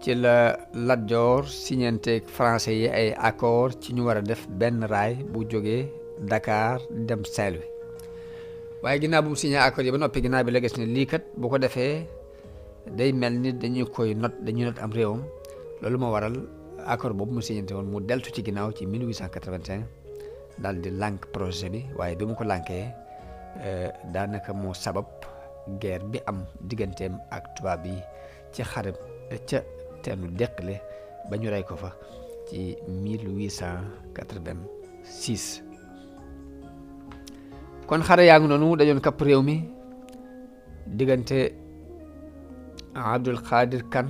ci la Lat Joor signanteeg français yi ay accord ci ñu war a def benn raay bu jógee Dakar dem Saint-Louis waaye ginnaaw bu mu signé accord yi ba noppi ginnaaw bi la gis ne lii kat bu ko defee day mel ni dañuy not am réewam loolu moo waral accord boobu mu signante woon mu deltu ci ginnaaw ci 1881 daal di lànk projet bi waaye bi mu ko lànkee daanaka moo sabab guerre bi am digganteem ak tubaab yi ci xare ca teenu Deqale ba ñu rey ko fa ci 1886 kon xare yaa ngi noonu dajoon kapp réew mi diggante Abdul Xaadir Kan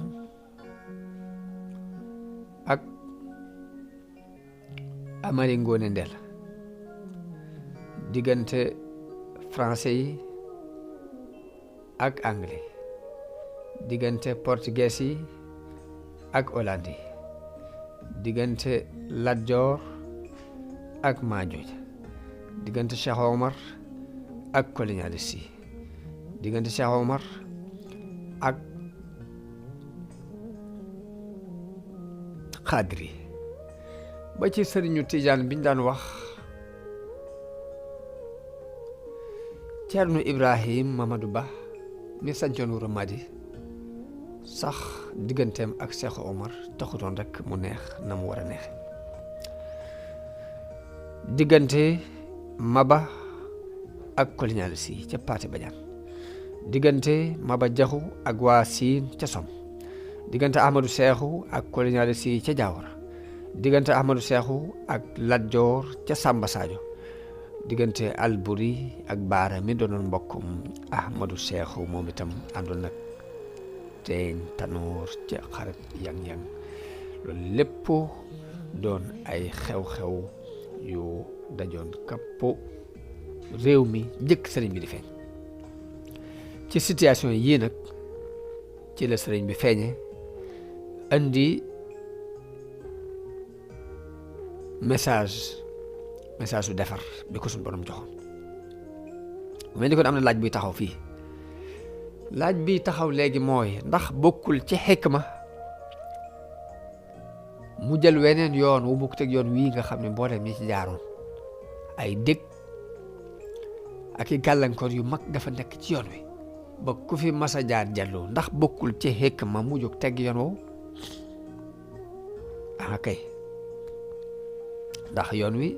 ak Amari Ngoone Ndel diggante français yi ak anglais diggante portugais yi ak hollandais yi diggante Lat Joor ak Maajooj diggante Cheikh Omar ak colonialiste yi diggante Cheikh Omar ak xaadri ba ci sëriñu Tijaan biñ daan wax Ceerno Ibrahim Mamadou Ba mi sancoon Wuro Madi sax digganteem ak Cheikh Omar taxutoon rek mu neex na mu war a neexe diggante Maba ak colonialiste yi ca Paate Badiane diggante Maba Jaxu ak waa Siin ca Som diggante Ahmadou Seexu ak colonialiste yi ca Jaawara diggante Ahmadou Seexu ak Lat Joor ca Samba Sadio diggante Alburi ak Baara mi doonoon mbokkum Ahmadou Seexu moom itam àndoon nag Teeñ Tanoor ca xarit yang-yang loolu lépp doon ay xew-xew yu dajoon kappo réew mi njëkk sëriñ bi di feeñ ci situation yii nag ci la sëriñ bi feeñe andi message su defar bi ko suñu borom joxoon mel ni kon am na laaj buy taxaw fii laaj bi taxaw léegi mooy ndax bokkul ci xikma mu jël weneen yoon wu bokk teg yoon wii nga xam ne mboolem ñi ci jaaroon ay dëkk ak i gàllankoor yu mag dafa nekk ci yoon wi ba ku fi masa jaar jàllu ndax bokkul ci xikma mu jóg teg yoon woowu ah kay ndax yoon wi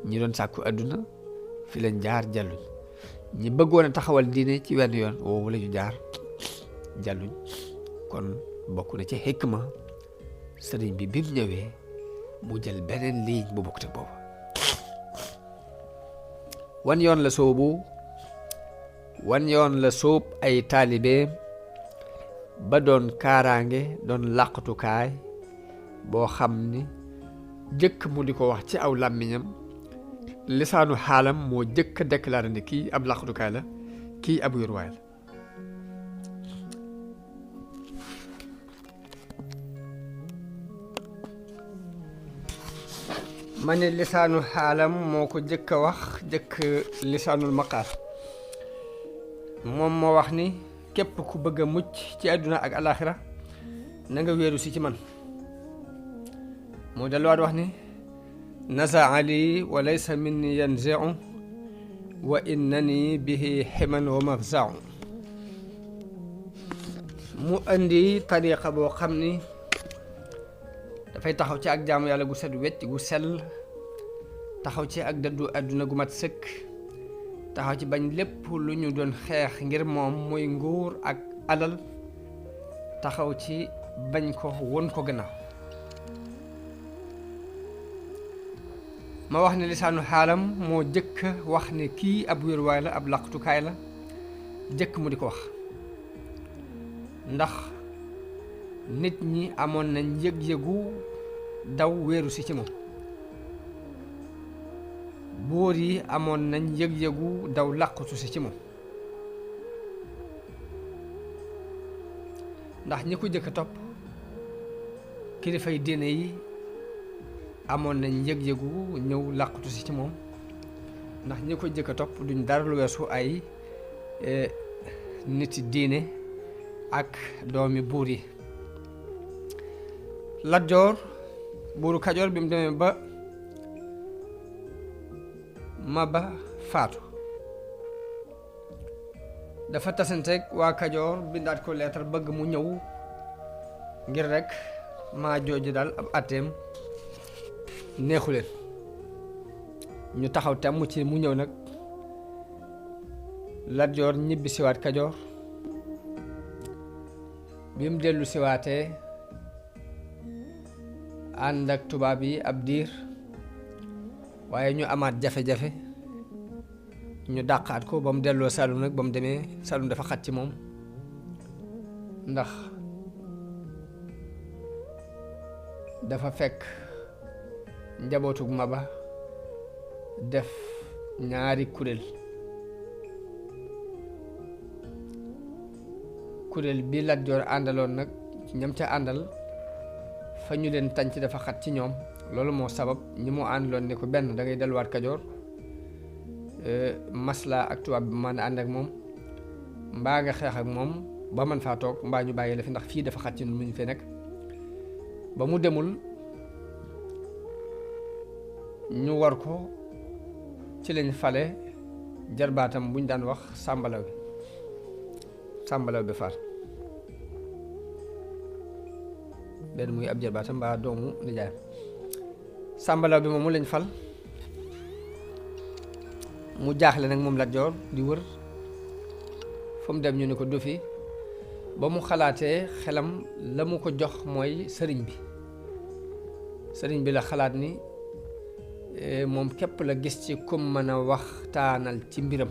ñi doon sàkku àdduna fi lañ jaar jàlluñ ñi bëggoon a taxawal diine ci wenn yoon woowu la ñu jaar jàlluñ kon bokk na ci xikma sëriñ bi mu ñëwee mu jël beneen ligne bu bokk te boobu wan yoon la soobu wan yoon la soob ay taalibeem ba doon kaaraange doon làqatukaay boo xam ni jëkk mu di ko wax ci aw làmmiñam lisaanu xaalam moo jëkk a déclaré ne kii ab làqatukaay la kii ab wéruwaay la ma ne lisaanu xaalam moo ko jëkk a wax jëkk lisaanul maqaal moom moo wax ni képp ku bëgg a mucc ci àdduna ak alaxira na nga wéeru si ci man moo delluwaat wax ni nasaa li wa laysa minni yanzi'u wa innani bihi ximan wa mafza'u mu andi tariqa boo xam ni dafay taxaw ci ak jaamu yàlla gu set wecc gu sell taxaw ci ak dëddu àdduna gu mat sëkk taxaw ci bañ lépp lu ñu doon xeex ngir moom muy nguur ak alal taxaw ci bañ ko won ko gannaaw ma wax ne lisaanu xaalam moo jëkk wax ne kii ab wéruwaay la ab laqtukaay la jëkk mu di ko wax ndax nit ñi amoon nañ yëg-yëgu daw wéeru si ci moom buur yi amoon nañ yëg-yëgu daw làqutu si ci moom ndax ñi ko jëkk a topp kilifay diine yi amoon nañ yëg-yëgu ñëw làqutu si ci moom ndax ñi ko jëkk a topp duñ dara lu weesu ay niti diine ak doomi buur yi Lat Joor buuru Kajoor bi mu demee ba Maba faatu dafa tasanteeg waa Kajoor bindaat ko leetar bëgg mu ñëw ngir rek maa jooju daal ab àtteem neexu leen ñu taxaw temm ci mu ñëw nag Lat Joor ñibbi siwaat Kajoor bi mu dellu siwaatee ànd ak tubaab yi ab diir waaye ñu amaat jafe-jafe ñu dàqaat ko ba mu delloo Saalum nag ba mu demee Saalum dafa xat ci moom ndax dafa fekk njabootug Maba def ñaari kuréel bi Lat Joor àndaloon nag ñam ca àndal fa ñu leen tànc dafa xat ci ñoom loolu moo sabab ñi mu àndaloon ne ko benn da ngay delluwaat Kajoor masla ak tubaab bi man ànd ak moom mbaa nga xeex ak moom ba man faa toog mbaa ñu bàyyi la fi ndax fii dafa xat ci ñun mu ñu fee nekk ba mu demul ñu war ko ci lañ fale jarbaatam buñ daan wax Sàmbalaw bi faat benn muy ab jarbaatam mbaa doomu nijaayam Sàmbalaw bi moomu lañ fal mu jaaxle nag moom Lat Joor di wër fu mu dem ñu ne ko du fi ba mu xalaatee xelam la mu ko jox mooy sëriñ bi la xalaat ni moom képp la gis ci kum mën a waxtaanal ci mbiram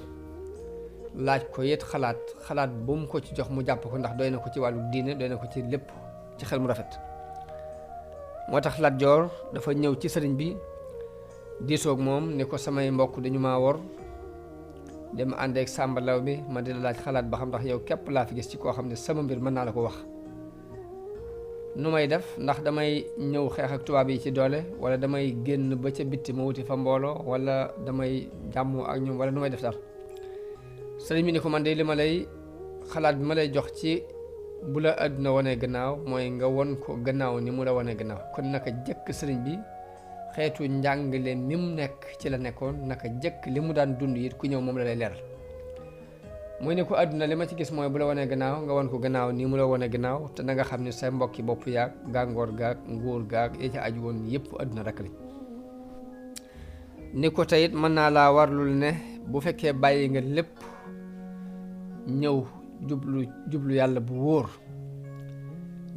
laaj ko yet xalaat bu mu ko ci jox mu jàpp ko ndax doy na ko ci wàllu diine doy na ko ci lépp ci xel mu rafet moo tax Lat Joor dafa ñëw ci sëriñ bi diisoog moom ni ko samay mbokk dañu maa wor dem ànd ak Sàmbalaw bi ma di la laaj xalaat ba xam ndax yow képp laa fi gis ci koo xam ne sama mbir mën naa la ko wax nu may def ndax damay ñëw xeex ak tubaab yi ci doole wala damay génn ba ca bitti ma wuti fa mbooloo wala damay jàmmoo ak ñoom wala nu may def daal sëriñ bi ni ko man de li ma lay xalaat bi ma lay jox ci bu la àdduna wane gannaaw mooy nga won ko gannaaw ni mu la wane gannaaw kon naka jëkk sëriñ bi xeetu njàngale mi mu nekk ci la nekkoon naka jëkk li mu daan dund it ku ñëw moom la lay leeral muy ne ko àdduna li ma ci gis mooy bu la wanee gannaaw nga won ko gannaaw nii mu la wane gannaaw te na nga xam ne sa mbokki bopp yaag gàngoor gaag nguur gaag yi ca aju woon yëpp àdduna rek lañ ni ko teyit mën naa laa warlul ne bu fekkee bàyyi nga lépp ñëw jublu yàlla bu wóor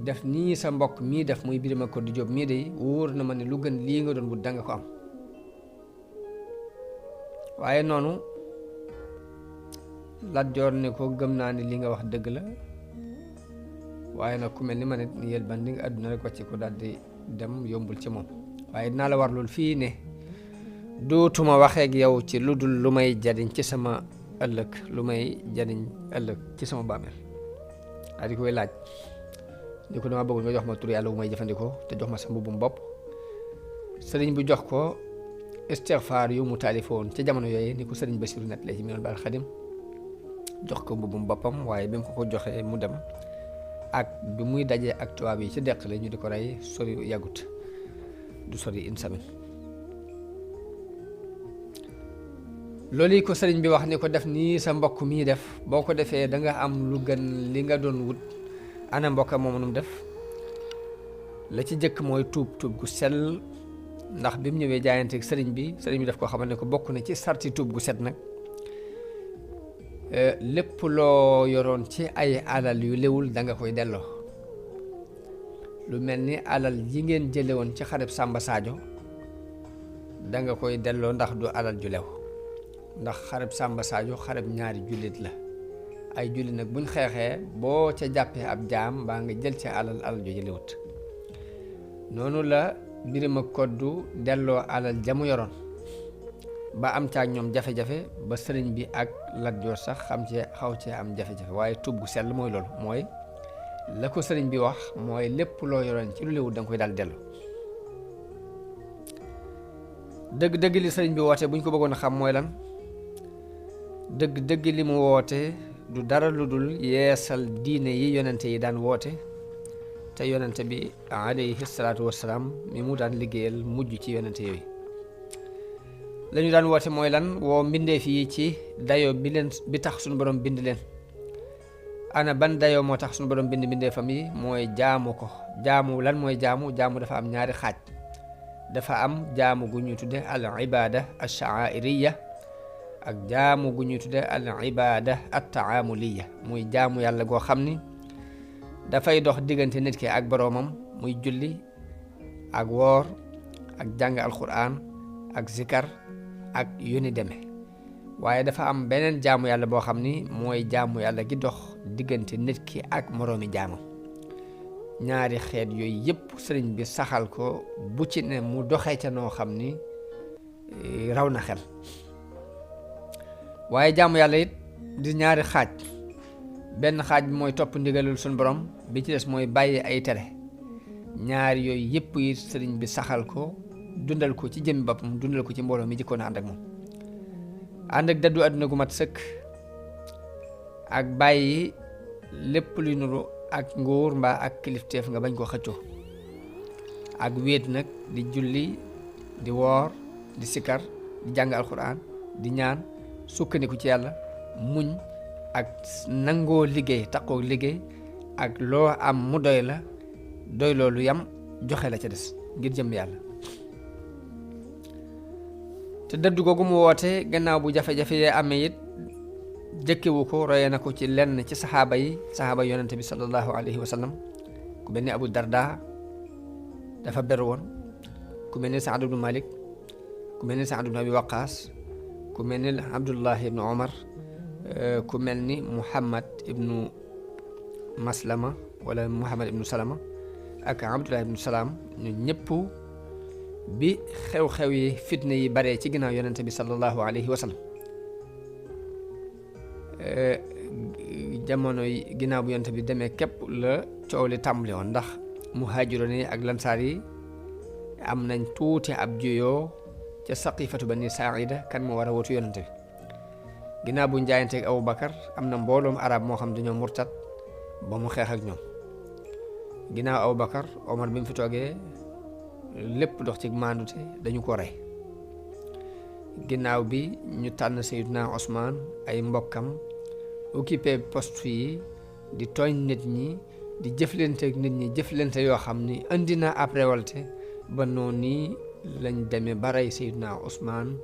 def nii sa mbokk mii def muy Birima Koddu Jóob mii de wóor na ma ne lu gën lii nga doon wut danga ko am waaye noonu Lat Joor ne ko gëm naa ne li nga wax dëgg la waaye nag ku mel ni ma ne yel bandi nga àdduna rek wàcce ko daal di dem yombul ci moom waaye dinaa la war loolu fii ne dootuma waxeeg yow ci lu dul lu may jariñ ci sama ëllëg ci sama bàmmeel daa di koy laaj ni ko dama bëgg nga jox ma tur yàlla bu may jëfandikoo te jox ma sa mbubbum bopp sëriñ bu jox ko istixfaar yu mu taalifoon ca jamono yooyu ni ko sëriñ Basiru net la ci Minanul Baaqil Xadim jox ko mbubbum boppam waaye bi mu ko joxee mu dem ak bi muy dajee ak tubaab yi ci deq la ñu di ko rey sori yàggut du sori une semaine loolu yi ko sëriñ bi wax ni ko def nii sa mbokk mii def boo ko defee da nga am lu gën li nga doon wut ana mbokka moom nu mu def la ci jëkk mooy tuub gu sell ndax bi mu ñëwee jaayanteeg sëriñ bi daf ko xamal ne ko bokk na ci sarti tuub gu set nag lépp loo yoroon ci ay alal yu léwul da nga koy delloo lu mel ni alal yi ngeen jële woon ci xareb Samba Sadio da nga koy delloo ndax du alal ju lew ndax xareb Samba Sadio xareb ñaari jullit la ay jullit nag buñ xeexee boo ca jàppee ab jaam mbaa nga jël ci alal ju jëlewut noonu la Birima Koddu delloo alal jamu yoroon ba am caag ñoom jafe-jafe ba sëriñ bi ak Lat Joor sax xaw cee am jafe-jafe waaye tuub gu sell mooy loolu mooy la ko sëriñ bi wax mooy lépp loo yoroon ci lu léwut da nga koy daal dellu dëgg-dëgg li sëriñ bi woote bu ñu ko bëggoon a xam mooy lan dëgg-dëgg li mu woote du dara lu dul yeesal diine yi yonente yi daan woote te yonente bi alayhi salaatu wassalaam mi mu daan liggéeyal mujj ci yonente yooyu. la ñu daan woote mooy lan? woo mbindeef yi ci dayo bi tax suñu borom bind leen. ana ban dayoo moo tax suñu borom bind mbindeefam yi? mooy jaamu ko. jaamu lan mooy jaamu? jaamu dafa am ñaari xaaj. dafa am jaamu gu ñuy tudde al ibada al sha'airiya ak jaamu gu ñuy tudde al ibada at taamuliya, muy jaamu yàlla goo xam ni dafay dox diggante nit ki ak boroomam, muy julli ak woor ak jàng alquran ak zikar ak yu ni deme. waaye dafa am beneen jaamu yàlla boo xam ni mooy jaamu yàlla gi dox diggante nit ki ak moroomi jaamam. ñaari xeet yooyu yëpp sëriñ bi saxal ko, bu ci ne mu doxee ca noo xam ni raw na xel. waaye jaamu yàlla it di ñaari xaaj. benn xaaj bi mooy topp ndigalul suñu borom, bi ci des mooy bàyyi ay tere. ñaari yooyu yëpp it sëriñ bi saxal ko, dundal ko ci jëmmi boppam, dundal ko ci mbooloo mi jëkkoon a ànd ak moom. ànd ak daddu àdduna gu mat sëkk, ak bàyyi lépp luy nuru ak nguur mbaa ak kilifteef nga bañ koo xëccoo, ak wéet nag di julli, di woor, di sikar, di jàng alxuraan, di ñaan, sukkandiku ci yàlla, muñ ak nangoo liggéey, taqoo liggéey, ak loo am mu doy la, doy loolu yam, joxe la ca des ngir jëm yàlla. te dëddu googu mu woote gannaaw bu jafe-jafe yee amee it jëkkewu ko, roye na ko ci lenn ci saxaaba yonente bi sallallahu alayhi wa sallam. ku mel ni Abu Darda dafa beru woon, ku mel ni Saad ibnu Malik, ku mel ni Saad ibnu Abi Waqaas, ku mel ni Abdullah ibnu Omar, ku mel ni Muhammad ibnu Maslama wala Muhammad ibnu Salama ak Abdullah ibnu Salaam. ñu ñëpp bi xew-xew yi fitne yi bare ci ginnaaw yonente bi sallallahu alayhi wa sallam, jamono yi ginnaaw bu yonente bi demee képp la coow li tàmbali woon, ndax muhaajiroon yi ak lansaar yi am nañ tuuti ab juyoo ca saqifatu bani saida kan moo war a wutu yonente bi. ginnaaw bu njaayanteeg Abu Bakar am na mbooloom arab moo xam dañoo murtat ba mu xeex ak ñoom. ginnaaw Abu Bakar, Omar bi mu fi toogee lépp dox ci maandute, dañu ko rey. ginnaaw bi ñu tànn Seydina Ousmane, ay mbokkam occupé poste yi, di tooñ nit ñi, di jëflante ak nit ñi jëflante yoo xam ni indi na ab révolte, ba noonu nii lañ demee ba rey Seydina Ousmane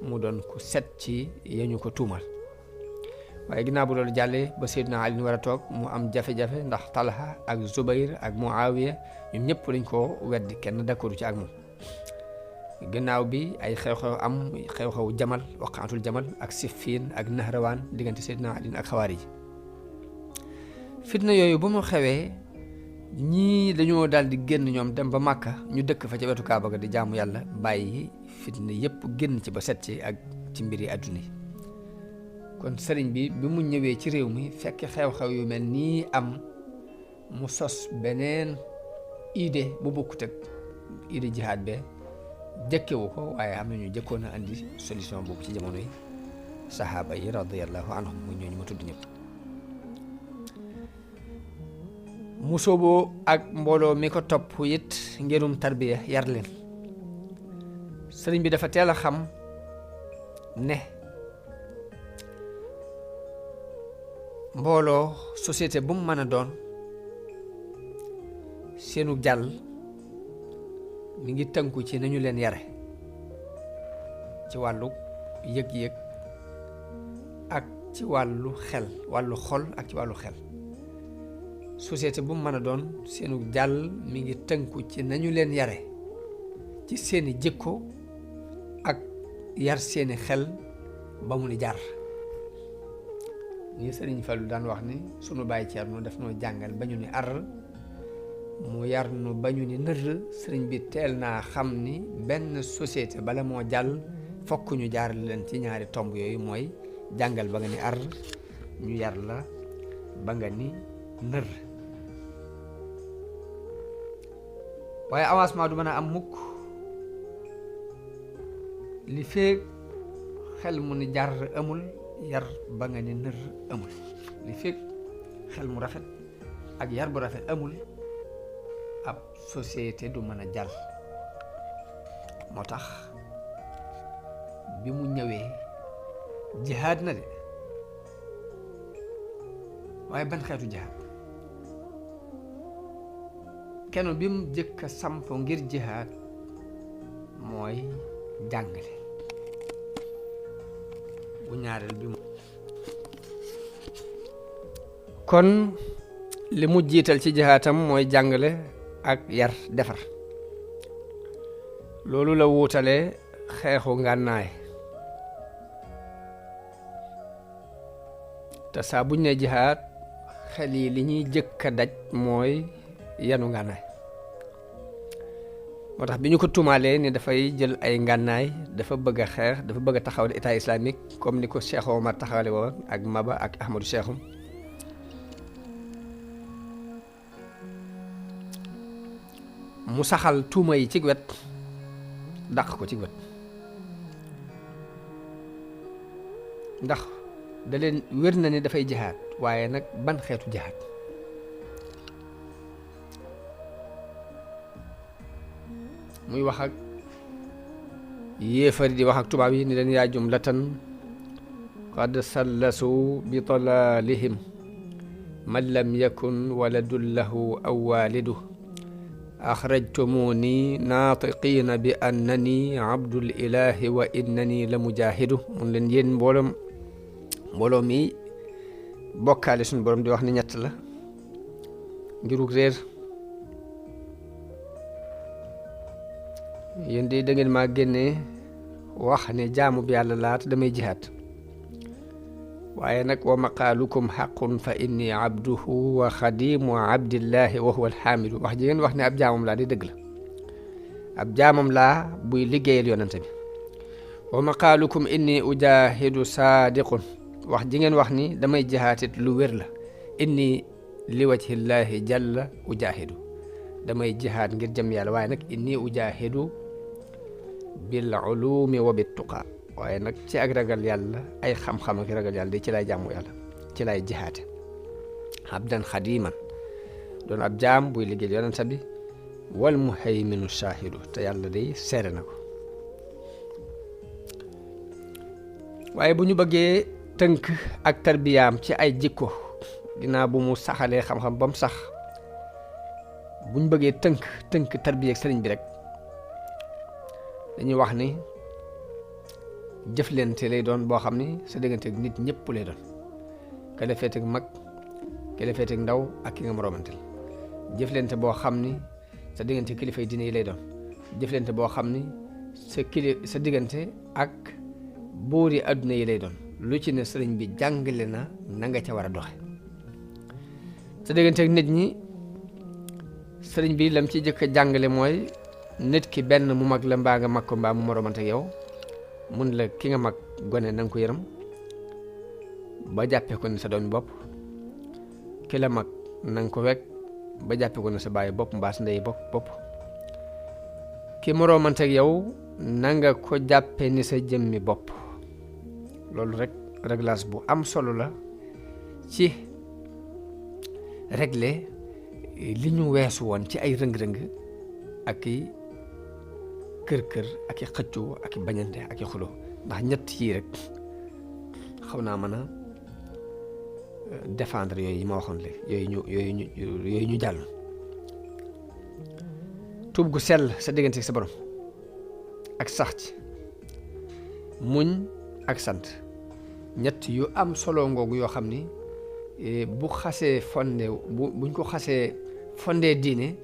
mu doon ku set ci yañu ko tuumal. waaye ginnaaw bu loolu jàllee ba Seydina Ali war a toog, mu am jafe-jafe ndax Talha ak Zubayr ak Muawiya ñoom ñëpp dañ koo weddi, kenn d'accordu ci ak moom. ginnaaw bi ay xew-xew am, xew-xew Jamal, waqaatul Jamal ak Siffin ak Nahrawaan diggante Seydina Ali ak xawaari yi. fitna yooyu bu mu xewee, ñii dañoo daal di génn ñoom dem ba Màkka, ñu dëkk fa ca wetu Kaaba ga di jaamu yàlla, bàyyi fitna yëpp génn ci ba set ci ak ci mbiri àdduna yi. kon sëriñ bi mu ñëwee ci réew mi fekk xew-xew yu mel nii am, mu sos beneen idée bu bokkut ak idée jihaad be, jëkkewu ko, waaye am na ñu jëkkoon a andi solution boobu ci jamono yi saxaaba yi radiyallahu anhum, mu ñooñu ma tudd ñëpp. mu sooboo ak mbooloo mi ko topp it ngirum tarbiya, yar leen. sëriñ bi dafa teel a xam ne mbooloo société bu mu mën a doon, seenu jàll mi ngi tënku ci nañu leen yare ci wàllu yëg-yëg ak ci wàllu xel, wàllu xol ak ci wàllu xel. société bu mu mën a doon, seenu jàll mi ngi tënku ci nañu leen yare ci seeni jikko ak yar seeni xel ba mu ni jar. ni Sëriñ Fallu daan wax ni sunu bàyyi Ceerno daf noo jàngal ba ñu ni ar, mu yar nu ba ñu ni nër. sëriñ bi teel naa xam ni benn société bala moo jàll fokk ñu jaar leen ci ñaari tomb yooyu, mooy jàngal ba nga ni ar, ñu yar la ba nga ni nër. waaye avancement du mën a am mukk li feek xel mu ni jar amul, yar ba nga ni nër amul. li feek xel mu rafet ak yar bu rafet amul, ab société du mën a jàll. moo tax bi mu ñëwee jihaad na de waaye ban xeetu jihaad kenn bi mu jëkk a samp ngir jihaad mooy jàngale. bu ñaareel bi kon li mu jiital ci jihaatam mooy jàngale ak yar defar. loolu la wuutale xeexu ngànnaay te saa buñ ne jihaad xel yi li ñuy jëkk a daj mooy yanu ngànnaay. moo tax bi ñu ko tuumaalee ni dafay jël ay ngànnaay dafa bëgg a xeex dafa bëgg a taxawal état islamique comme ni ko Cheikh Omar taxawale woon ak Maba ak Ahmadou Cheikhum mu saxal tuuma yi ci wet dàq ko ci wet ndax da leen wér na ni dafay jihaad waaye nag ban xeetu jihaad. muy wax ak yéefari di wax ak tubaab yi ni leen yaa jumlatan qad sallasu bi dalalihim man lam yakun waladun lahu aw walidu axrajtumuni naatiqina bi annani abdul ilahi wa innani la mujahidu. mun leen yéen mbooloo mi bokkaale suñu borom di wax ni ñett la ngirug réer. yéen de da ngeen maa génnee wax ne jaamu bi yàlla laata damay jihaad waaye nag wa maqaalukum xaqun fa inni abduhu wa xadimu abdillahi wa huwa alxaamidu. wax ji ngeen wax ne ab jaamam laa di dëgg la ab jaamam laa buy liggéeyal yonante bi. wa maqaalukum inni ujahidu saadiqun wax ji ngeen wax ni damay jihaatit lu wér la. inni li wajhillahi jalla ujahidu damay jihaad ngir jëm yàlla waaye nag inni ujahidu bil ulumi wa bit tuqa waaye nag ci ak ragal yàlla ay xam-xam ak ragal yàlla di ci lay jàmmu yàlla ci lay jihaate. abdan xadiman doon ab jaam buy liggéey yonent bi wal muhayminu shaahidu te yàlla day seere na ko. waaye bu ñu bëggee tënk ak tarbiyaam ci ay jikko ginnaaw bu mu saxalee xam-xam ba mu sax bu ñu bëggee tënk tarbiya ak sëriñ bi rek dañuy wax ni jëflante lay doon boo xam ni sa diggante ak nit ñëpp lay doon ka la féete ak mag ka la féete ak ndaw ak ki nga moroomanteel. jëflante boo xam ni sa diggante kilifay diine yi lay doon jëflante boo xam ni sa diggante ak buuri adduna yi lay doon lu ci ne sëriñ bi jàngale na nga ca war a doxe. sa diggante ak nit ñi sëriñ bi lam ci jëkk a jàngale mooy nit ki benn mu mag la mbaa nga mag ko mbaa mu moroomante ak yow mun la ki nga mag gone na nga ko yërëm ba jàppee ko ne sa doomi bopp ki la mag na nga ko wekk ba jàppee ko ne sa bàyyi bopp mbaa sa ndey bopp ki moroomante ak yow na nga ko jàppee ni sa jëmmi bopp. loolu rek réglage bu am solo la ci régler li ñu weesu woon ci ay rëng-rëng ak i kër ak i xëccoo ak i bañante ak i xuloo ndax ñett yii rek xaw naa mën a défendre yooyu yi ma waxoon léegi yooyu ñu jàll. tuub gu sell sa diggante sa borom ak sax ci muñ ak sant ñett yu am solo ngoogu yoo xam ni bu xasee buñ ko xasee fondé diine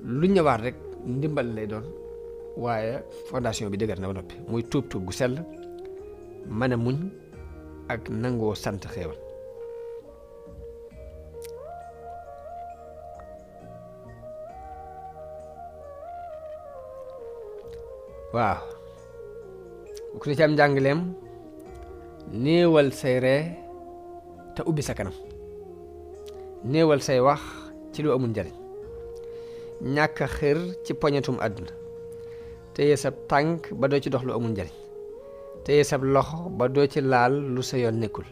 lu ñëwaat rek ndimbal lay doon waaye fondation bi dëgër na ba noppi muy tuub gu sell mën a muñ ak nangoo sant xéewal. waaw bu ko ci am njàngaleem néewal say ree te ubbi sa kanam néewal say wax ci lu amul njariñ ñàkk a xër ci poñetum àdduna téye sab tànk ba doo ci dox lu amul njariñ téye sab loxo ba doo ci laal lu sa yoon nekkul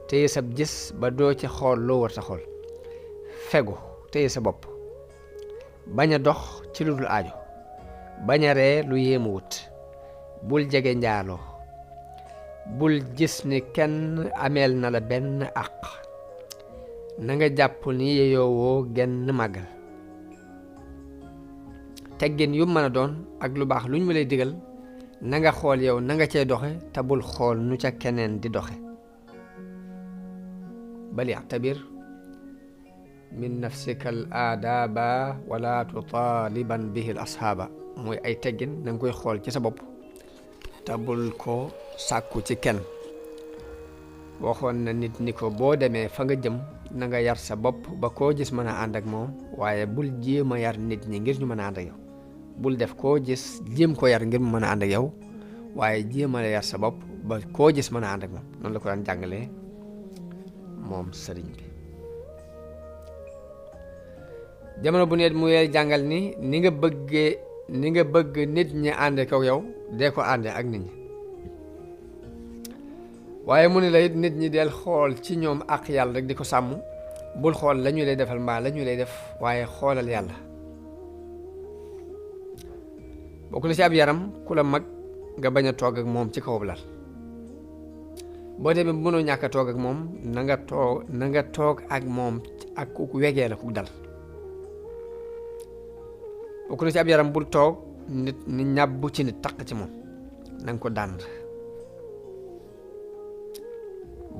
téye sab gis ba doo ci xool loo war sa xool fegu téye sa bopp bañ a dox ci lu dul aajo bañ a ree lu yéemu wut bul jege njaaloo bul gis ni kenn ameel na la benn àq na nga jàpp ni yeyoowoo genn màggal teggin yu mën a doon ak lu baax luñ mu lay digal na nga xool yow na nga cay doxe te bul xool nu ca keneen di doxe bal ya'tabir min nafsika al aadaaba wala tutaaliban bihi al ashaaba mooy ay teggin na nga koy xool ci sa bopp te bul ko sàkku ci kenn waxoon na nit ni ko boo demee fa nga jëm na nga yar sa bopp ba koo gis mën a ànd ak moom waaye bul jéem a yar nit ñi ngir ñu mën a ànd ak yow bul def koo gis jéem ko yar ngir mu mën a ànd ak yow waaye jéem a yar sa bopp ba koo gis mën a ànd ak moom noonu la ko daan jàngalee moom sëriñ bi jamono bu ne mu yee jàngal ni ni nga bëgg nit ñi ànd ak yow dee ko ànde ak nit ñi waaye mu ne la it nit ñi del xool ci ñoom ak yàlla rek di ko sàmm bul xool la ñu lay defal mbaa la ñu lay def waaye xoolal yàlla bokk na ci ab yaram ku la mag nga bañ a toog ak moom ci kaw lal boo demee mënoo ñàkk a toog ak moom na nga toog ak moom ak ku wegee la ku dal bokk na ci ab yaram bul toog nit ni ñàbbu ci nit taq ci moom na nga ko dànd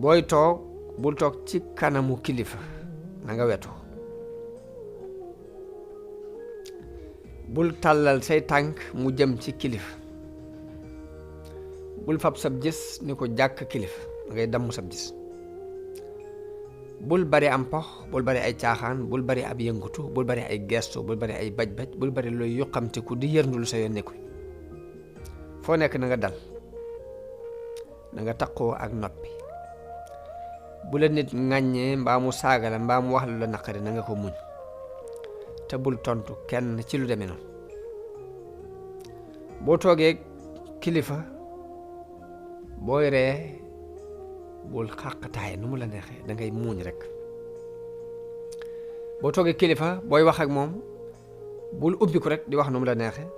booy toog bul toog ci kanamu kilifa na nga wetu bul tàllal say tànk mu jëm ci kilifa bul fab sab gis ni ko jàkk kilifa da ngay damm sab gis bul bari am pox bul bari ay caaxaan bul bari ab yëngutu bul bari ay gestu bul bari ay baj-baj bul bari looy yuqamte ku di yërndul sa yoon nekku foo nekk na nga dal na nga taqoo ak noppi bu la nit ŋàññee mbaa mu saaga la mbaa mu wax lu la naqari na nga ko muñ te bul tontu kenn ci lu demee noonu boo toogee kilifa booy ree bul xàqtaay nu mu la neexee da ngay muuñ rek boo toogee kilifa booy wax ak moom bul ubbi ko rek di wax nu mu la neexee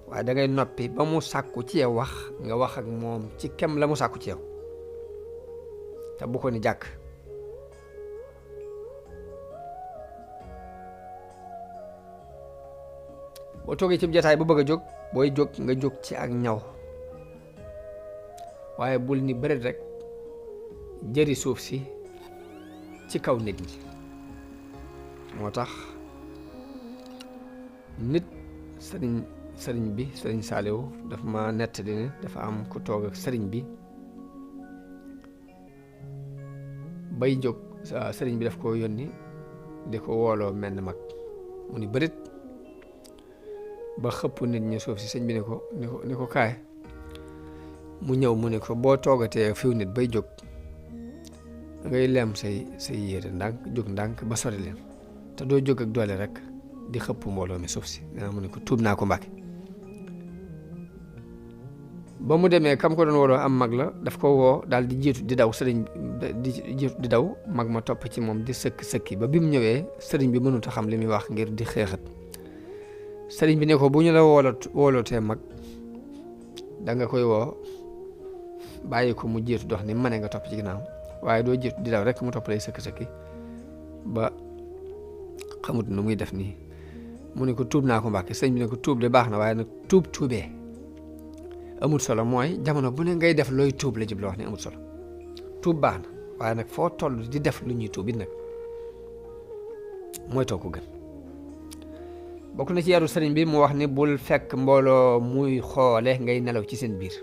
waaye da ngay noppi ba mu sàkku ci yow wax nga wax ak moom ci kem la mu sàkku ci yow te bu ko ni jàkk boo toogee ci jotaay bu bëgg a jóg booy jóg nga jóg ci ak ñaw waaye bul ni bëreet rek jëri suuf si ci kaw nit ñi moo tax nit sëriñ bi sëriñ Saaliw dafa ma nettali ne dafa am ku toog ak sëriñ bi bay jóg sëriñ bi daf ko yónni di ko wooloo menn mag mu ni bërit ba xëpp nit ñi suuf si sëñ bi ni ko kaay mu ñëw mu ne ko boo toogatee fiw nit bay jóg ngay lem say yére ndànk jóg ndànk ba sori leen te doo jóg ak doole rek di xëpp mbooloo mi suuf si mu ne ko tuub naa ko Mbàkke ba mu demee kam ko doon wooloo am mag la daf ko woo daal di jiitu di daw sëriñ di daw mag ma topp ci moom di sëkki ba bi mu ñëwee sëriñ bi mënut a xam li muy wax ngir di xeexat sëriñ bi ne ko bu ñu la woolootee mag da nga koy woo bàyyi ko mu jiitu dox ni mane nga topp ci ginnaaw waaye doo jiitu di daw rek mu topp lay sëkki ba xamut nu muy def nii mu ne ko tuub naa ko Mbàkke sëriñ bi ne ko tuub de baax na waaye nag tuubee amul solo mooy jamono bu ne ngay def looy tuub la jub la wax ni amul solo tuub baax na waaye nag foo toll di def lu ñuy tuub it nag mooy too ko gën bokk na ci yaru sëriñ bi mu wax ni bul fekk mbooloo muy xoole ngay nelaw ci seen biir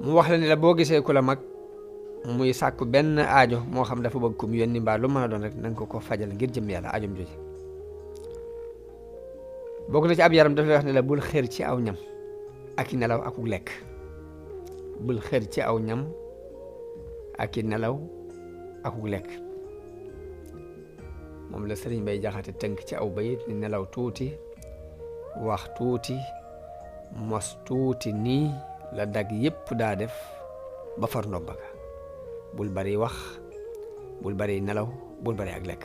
mu wax la ni la boo gisee ku la mag muy sàkku benn aajo moo xam dafa bëgg kum yónni mbaa lu mën a doon rek na nga ko fajal ngir jëm yàlla aajom jooju bokk na ci ab yaram dafa lay wax ne la bul xër ci aw ñam ak i nelaw akuk lekk bul xër ci aw ñam ak i nelaw akuk lekk moom la sëriñ Bay Jaxate tënk ci aw bayit ni nelaw tuuti wax tuuti mos tuuti nii la dag yépp daa def ba far ndomba ga bul bari wax bul bari nelaw bul bari ak lekk.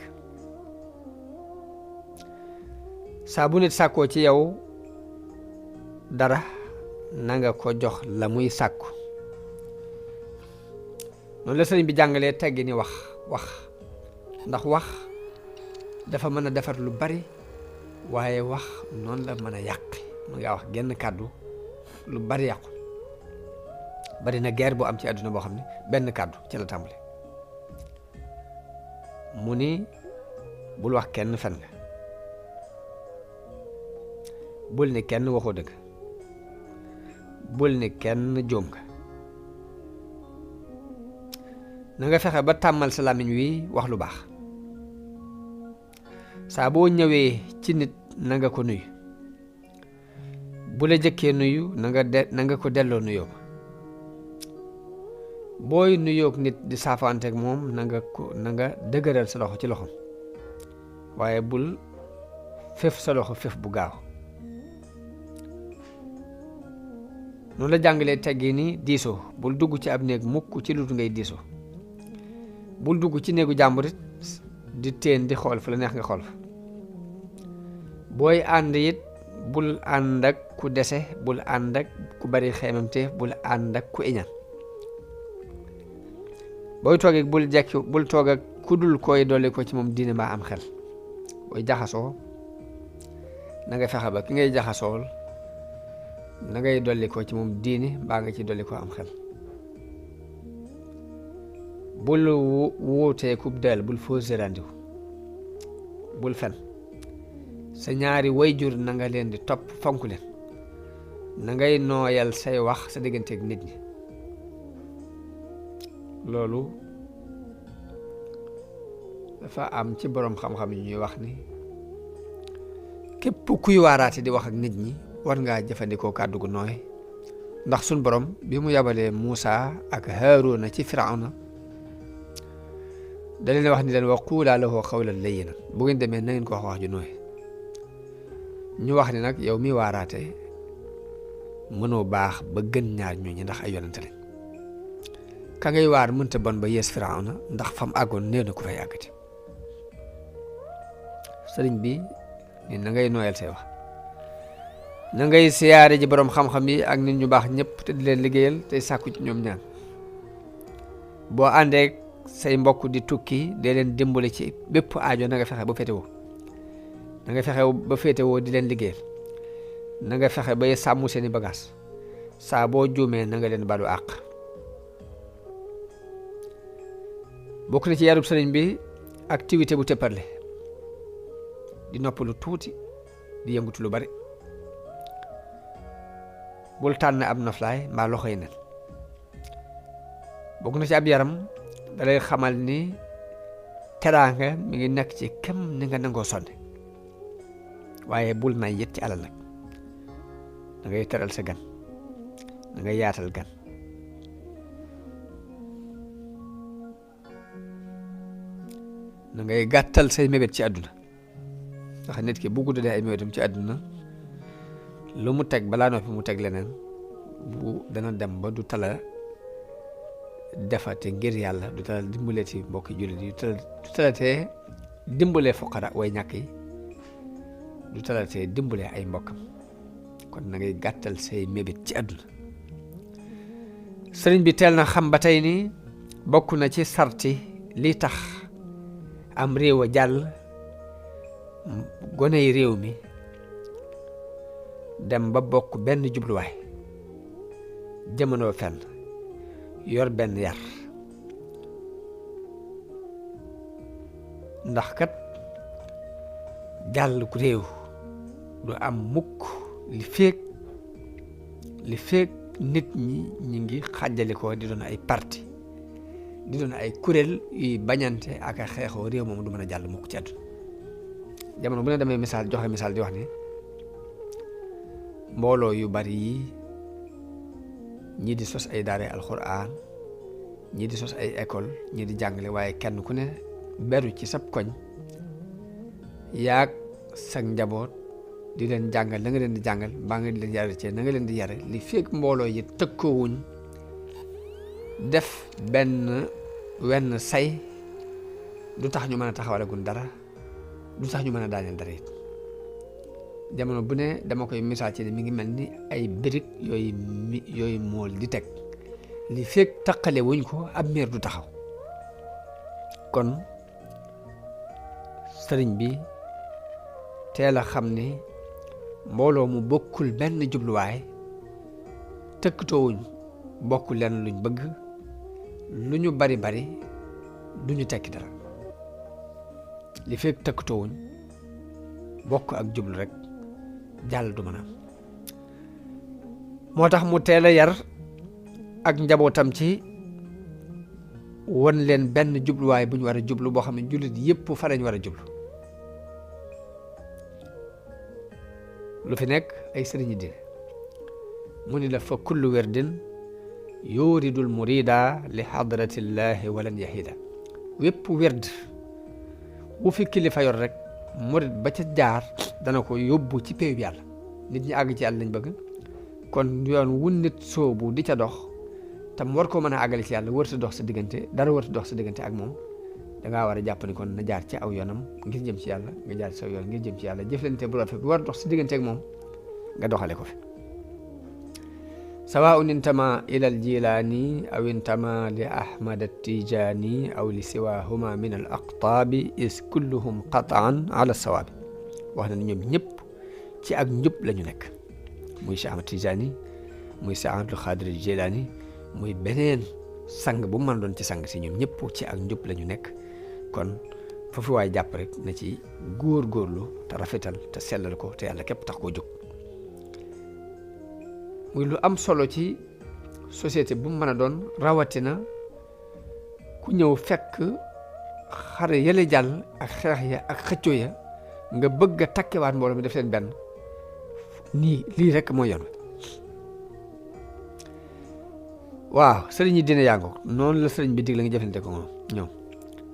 saa bu nit sàkkoo ci yow dara na nga ko jox la muy sàkku. noonu la sëriñ bi jàngalee teggi ni wax ndax wax dafa mën a defar lu bari waaye wax noonu la mën a yàq. mu ngaa wax genn kàddu lu bari yàqu. bari na guerre bu am ci àdduna boo xam ne benn kàddu ci la tàmbali. mu ni bul wax kenn fen nga, bul ni kenn waxoo dëgg, bul ni kenn jóom nga. na nga fexe ba tàmmal sa làmmiñ wi wax lu baax. saa boo ñëwee ci nit na nga ko nuyu. bu la jëkkee nuyu na nga ko delloo nuyoo. booy nuyoog nit di saafaanteeg moom na nga dëgëral sa loxo ci loxom, waaye bul fef sa loxo fef bu gaaw. noonu la jàngalee teggi ni diisoo. bul dugg ci ab néeg mukk ci lu dul ngay diisoo. bul dugg ci néegu jàmburit di teen di xool fa la neex nga xool fa. booy ànd it bul ànd ak ku dese, bul ànd ak ku bari xeemamte, bul ànd ak ku iñaan. booy toogee bul toog ak ku dul koy dolli ko ci moom diine mbaa am xel. booy jaxasoo na nga fexe ba ki ngay jaxasool na ngay dolli ko ci moom diine mbaa nga ci dolli ko am xel. bul wuutee kub del, bul fausse rendez-vous, bul fen. sa ñaari wayjur na nga leen di topp fonk leen. na ngay nooyal say wax sa digganteeg nit ñi. loolu dafa am ci boroom xam-xam yi ñuy wax ni képp kuy waaraate di wax ak nit ñi war ngaa jëfandikoo kàddu gu nooy. ndax suñ borom bi mu yabalee Muusa ak Haaruna ci Firawna da leen wax ni leen wa quulaa lahu qawlan layyinan, bu ngeen demee na ngeen ko wax ju nooy. ñu wax ni nag yow mi waaraate mënoo baax ba gën ñaar ñooñu ndax ay yonente lañ. ka ngay waar mënta bon ba yees Firawna ndax fam àggoon néew na ku fay àggati. sëriñ bi ni na ngay nooyal say wax. na ngay siyaare ji boroom xam-xam yi ak nit ñu baax ñëpp te di leen liggéeyal tey sàkku ci ñoom ñaan. boo àndee say mbokk di tukki dee leen dimbali ci bépp aajo na nga fexe ba féetewoo. na nga fexe ba féetewoo di leen liggéeyal. na nga fexe ba sàmm seeni bagaas. saa boo juumee na nga leen balu àq. bokk na ci yarub sëriñ bi activité bu tëpparle, di noppalu tuuti, di yëngutu lu bari. bul tànn ab noflaay mbaa loxo yi nen. bokk na ci ab yaram da lay xamal ni teraanga mi ngi nekk ci kem ni nga nangoo sonne. waaye bul nay yët ci alal nag. da ngay teral sa gan, da ngay yaatal gan. da ngay gàttal say mébét ci àdduna, ndax nit ki bu guddee ay mébétam ci àdduna lu mu teg balaa noppi mu teg leneen bu dana dem ba du tala defate ngir yàlla, du tala dimbalee ci mbokki jullit yi, du talatee dimbalee fuqara way ñàkk yi, du talatee dimbalee ay mbokkam. kon na ngay gàttal say mébét ci àdduna. sëriñ bi teel na xam ba tey ni bokk na ci sarti li tax am réew a jàll, gone yi réew mi dem ba bokk benn jubluwaay, jamono fenn, yor benn yar. ndax kat jàll ku réew du am mukk li feek nit ñi ngi xàjjali ko di doon ay parti, di doon ay kuréel yuy bañante ak a xeexoo, réew moom du mën a jàll mukk ci àdduna. jamono bu ne damay joxe misaal di wax ni mbooloo yu bari yi ñii di sos ay daara alxuraan, ñii di sos ay école, ñii di jàngale, waaye kenn ku ne beru ci sab koñ yaag sag njaboot di leen jàngal la nga leen di jàngal, mbaa nga di leen yare ci na nga leen di yare. li fekk mbooloo yi tëkkoowuñ def wenn say du tax ñu mën a taxawalagun dara du tax ñu mën a daaneel dara it jamono bu ne dama koy misaal ci ne mi ngi mel ni ay birig yooyu mool di teg li fekk taqale wuñ ko ab miir du taxaw kon sëriñ bi teel a xam ne mbooloo mu bokkul benn jubluwaay tëkkatoowuñ bokkul lenn luñ bëgg lu ñu bari bari duñu tekki dara li fekk tëkkatoowuñ bokk ak jublu rek jàll du mën a moo tax mu teel a yar ak njabootam ci won leen benn jubluwaay bu ñu war a jublu boo xam ne jullit yépp fa lañ war a jublu lu fi nekk ay sëriñi diine mu ni la fa kullu werdin yuridul murida li hadratillahi walan yahida wépp werd wu fi kilifa yor rek murid ba ca jaar dana ko yóbbu ci péew yàlla nit ñi àgg ci yàlla lañ bëgg kon yoon wu nit soobu di ca dox tam war koo mën a àggale ci yàlla wërta dox sa diggante dara wërta dox sa diggante ak moom dangaa war a jàpp ni kon na jaar ci aw yoonam ngir jëm ci yàlla nga jaar ci sa yoon ngir jëm ci yàlla jëflante bu rafet bi war a dox sa diggante ak moom nga doxale ko fi sawaun intama ila al jilani aw intama li ahmad at-tijani aw li siwahuma min al aqtabi is kulluhum qataan ala sawaabi wax na ñoom ñëpp ci ak njub la ñu nekk muy Cheikh Ahmad Tijani muy Cheikh Abdul Xaadir Jilaani muy beneen sang bu mu mën doon ci sang si ñoom ñëpp ci ak njub la ñu nekk kon foofu waay jàpp rek na ci góorgóorlu te rafetal te sellal ko te yàlla képp tax koo jóg muy lu am solo ci société bu mu mën a doon rawatina ku ñëw fekk xare yële jàll ak xeex ya ak xëccoo ya nga bëgg a takkewaat mbooloo mi def leen benn nii lii rek mooy yoon waaw sëriñ yi dina yàngoo noonu la sëriñ bi dig la nga jëflante ko ñoom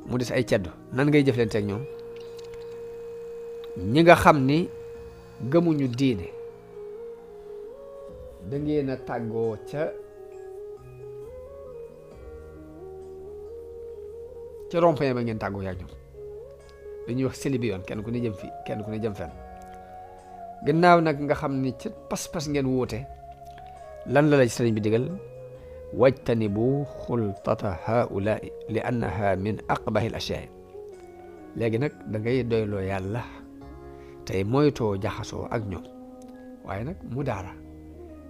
mu des ay ceddo nan ngay jëflante ak ñoom ñi nga xam ni gëmuñu diine da ngeen a tàggoo ca rond-point ba ngeen tàggoo yaa ñoom dañuy wax seli bi yoon kenn ku ne jëm fi kenn ku ne jëm fenn gannaaw nag nga xam ni ca pas-pas ngeen wóote lan la lay sëriñ bi digal wajtanibu xultata haulaai li annaha min aqbahi l ashyaai léegi nag da ngay doyloo yàlla tey moytoo jaxasoo ak ñoom waaye nag mudaara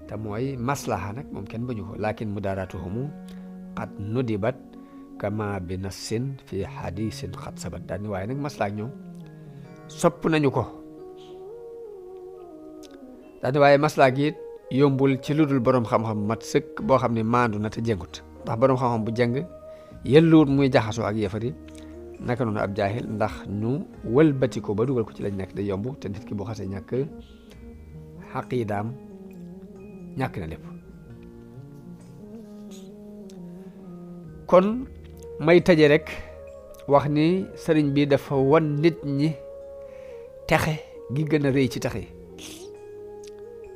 te mooy maslaha nag moom kenn bañu ko lakin mudaaratuhumu qad nudibat kama bi nassin fi hadisin xat sabat daal ni waaye nag maslaha ak ñoom sopp nañu ko daal ni waaye maslaha gi yombul ci lu dul borom xam-xam mat sëkk boo xam ne maandu na te jëngut ndax borom xam-xam bu jëng yelluwut muy jaxasoo ak yëfari naka noonu ab jaahil ndax ñu wëlbati ko ba dugal ko ci lañ nekk day yomb te nit ki bu xasee ñàkk xaqiidaam ñàkk na lépp kon may tëje rek wax ni sëriñ bi dafa wan nit ñi texe gi gën a rëy ci texe yi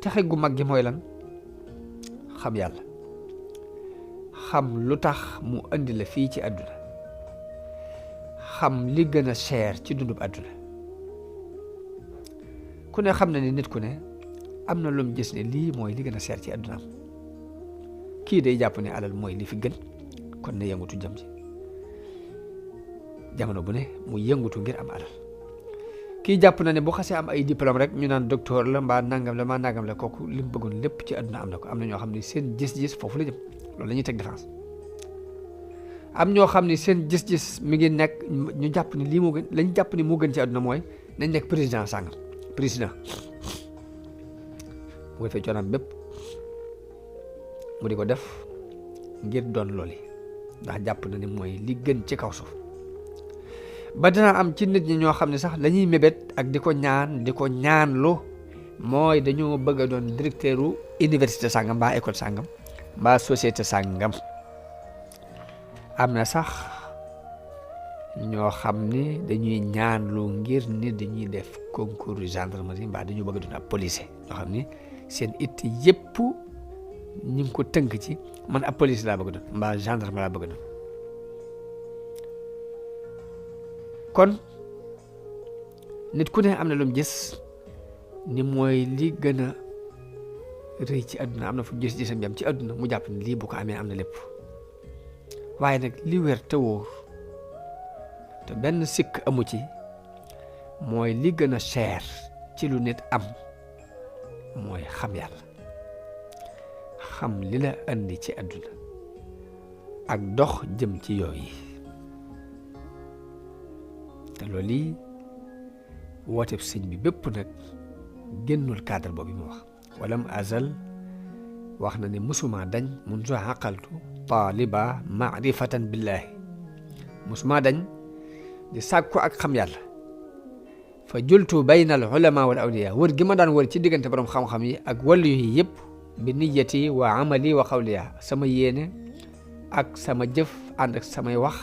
texe gu mag gi mooy lan xam yàlla xam lu tax mu andi la fii ci àdduna xam li gën a cher ci dundub àdduna ku ne xam na ni nit ku ne am na lu mu gis ne lii mooy li gën a cher ci àddunaam kii day jàpp ne alal mooy li fi gën kon ne yëngutu jëm ci jamono bu ne mu yëngutu ngir am alal kii jàpp na ne bu xasee am ay diplôme rek ñu naan docteur la mbaa nangam la mbaa nangam la kooku li mu bëggoon lépp ci àdduna am na ko am na ñoo xam ne seen gis-gis foofu la jëm loolu la ñuy teg défense am ñoo xam ne seen gis-gis mi ngi nekk ñu jàpp ni lii moo gën lañ jàpp ni moo gën ci àdduna mooy nañ nekk président sàngam président bu ko defee coonaam bépp mu di ko def ngir doon looli ndax jàpp na ni mooy li gën ci kaw suuf ba dina am ci nit ñi ñoo xam ne sax lañuy mébét ak di ko ñaanlu mooy dañoo bëgg a doon directeuru université sàngam mbaa école sàngam mbaa société sàngam am na sax ñoo xam ni dañuy ñaanlu ngir ni dañuy def concours gendarmerie mbaa dañoo bëgg a doon ab policier ñoo xam ni seen it yépp ñu ngi ko tënk ci man ab police laa bëgg a doon mbaa gendarme laa bëgg a doon kon nit ku ne am na lu mu gis ni mooy li gën a rëy ci àdduna am na fu gis-gisam yam ci àdduna mu jàpp ne lii bu ko amee am na lépp waaye nag li wér te wóor te benn sikk amu ci mooy li gën a cher ci lu nit am mooy xam yàlla xam li la andi ci àdduna ak dox jëm ci yooyu te loolu yi wooteb sëñ bi bépp nag génnul cadre boobu mu wax walam azal wax na ne musuma dañ munzu aqaltu taaliba maarifatan billahi musuma dañ di sàkku ak xam yàlla fa jultu bayna al ulama wal awliya wër gi ma daan wër ci diggante borom xam-xam yi ak wàllu yi yëpp bi niyati wa amali wa xawliya sama yéene ak sama jëf ànd ak samay wax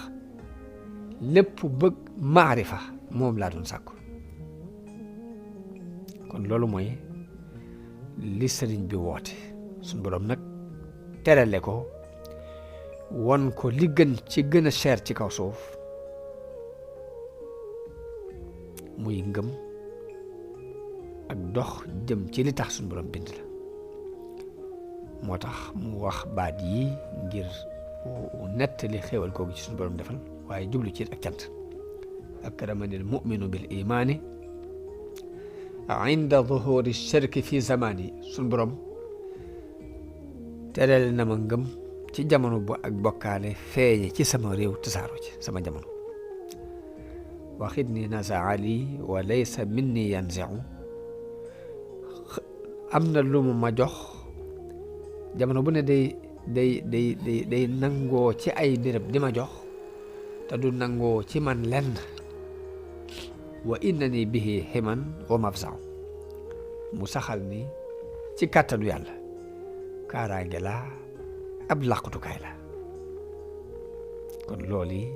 lépp bëgg maarifa moom laa doon sàkku kon loolu mooy li sëriñ bi woote suñ borom nag terale ko won ko li gën ci gën a cher ci kaw suuf muy ngëm ak dox jëm ci li tax suñ borom bind la moo tax mu wax baat yi ngir nettali xéewal koogu ci suñ borom defal waaye jublu ci ak cant akramanil mu'minu bil imaani inda zuhuri shirki fi zamani suñ borom terale na ma ngëm ci jamono bu ak bokkaale feeñe ci sama réew tasaaro ci sama jamono waxit ni nasaa li wa laysa minni yanzi'u am na lu mu ma jox jamono bu ne day nangoo ci ay béréb di ma jox te du nangoo ci man lenn wa innani bihi himan wa mafza'u mu saxal ni ci kàttanu yàlla kaaraange la ab làqutukaay la kon loolu yi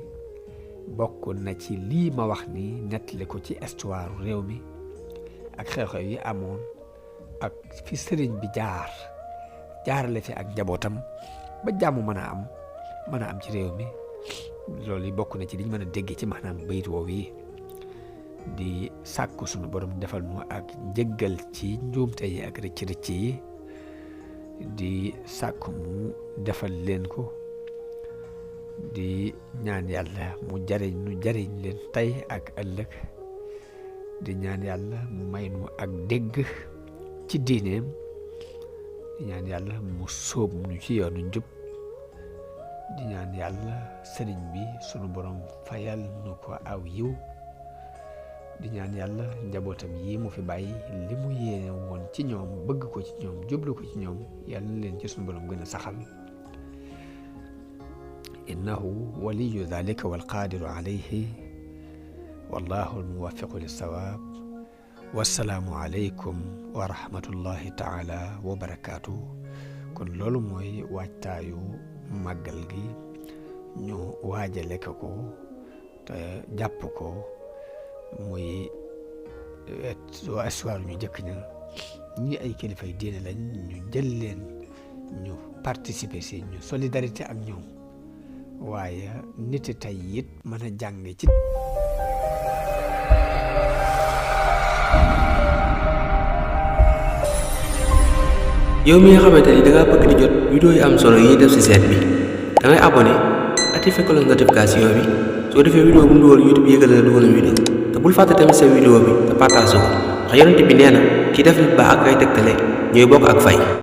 bokk na ci lii ma wax ni nettali ko ci histoire réew mi ak xew-xew yi amoon ak fi sëriñ bi jaarale fi ak njabootam ba jàmm mën a am ci réew mi loolu yi bokk na ci liñ mën a déggee ci maanaam bayit woowu yi di sàkku sunu borom defal nu ak njëggal ci njuumte yi ak rëcc yi di sàkku mu defal leen ko di ñaan yàlla mu jariñ leen tey ak ëllëg di ñaan yàlla mu may nu ak dégg ci diineem di ñaan yàlla mu sóob nu ci yoonu njub di ñaan yàlla sëriñ bi sunu borom fayal nu ko aw yiw di ñaan yàlla njabootam yi mu fi bàyyi li mu yéene woon ci ñoom bëgg ko ci ñoom jublu ko ci ñoom yàlla na leen ci sunu borom gën a saxal innahu waliyu dhalika walqadiru alayhi wallahu almuwaffiqu lissawab wassalaamu alaykum wa rahmatullahi taala wa barakatuh kon loolu mooy waajtaayu màggal gi ñu waajale ko te jàpp ko muy histoire ñu jëkk ña ñi ay kilifay diine lañ ñu jël leen ñu participer si ñu solidarité ak ñoom waaye nit tey it mën a jàng ci yow mi nga xamante ni da ngaa bëgg di jot vidéo yi am solo yi def ci site bi da ngay abonné activé cloche notification bi soo defee vidéo bu mu dugal YouTube yëgal na dugal na vidéo te bul fàtte tamit sa vidéo bi te partage ko ndax yonent bi nee na ki def lu baax ak ay tegtale ñooy bokk ak fay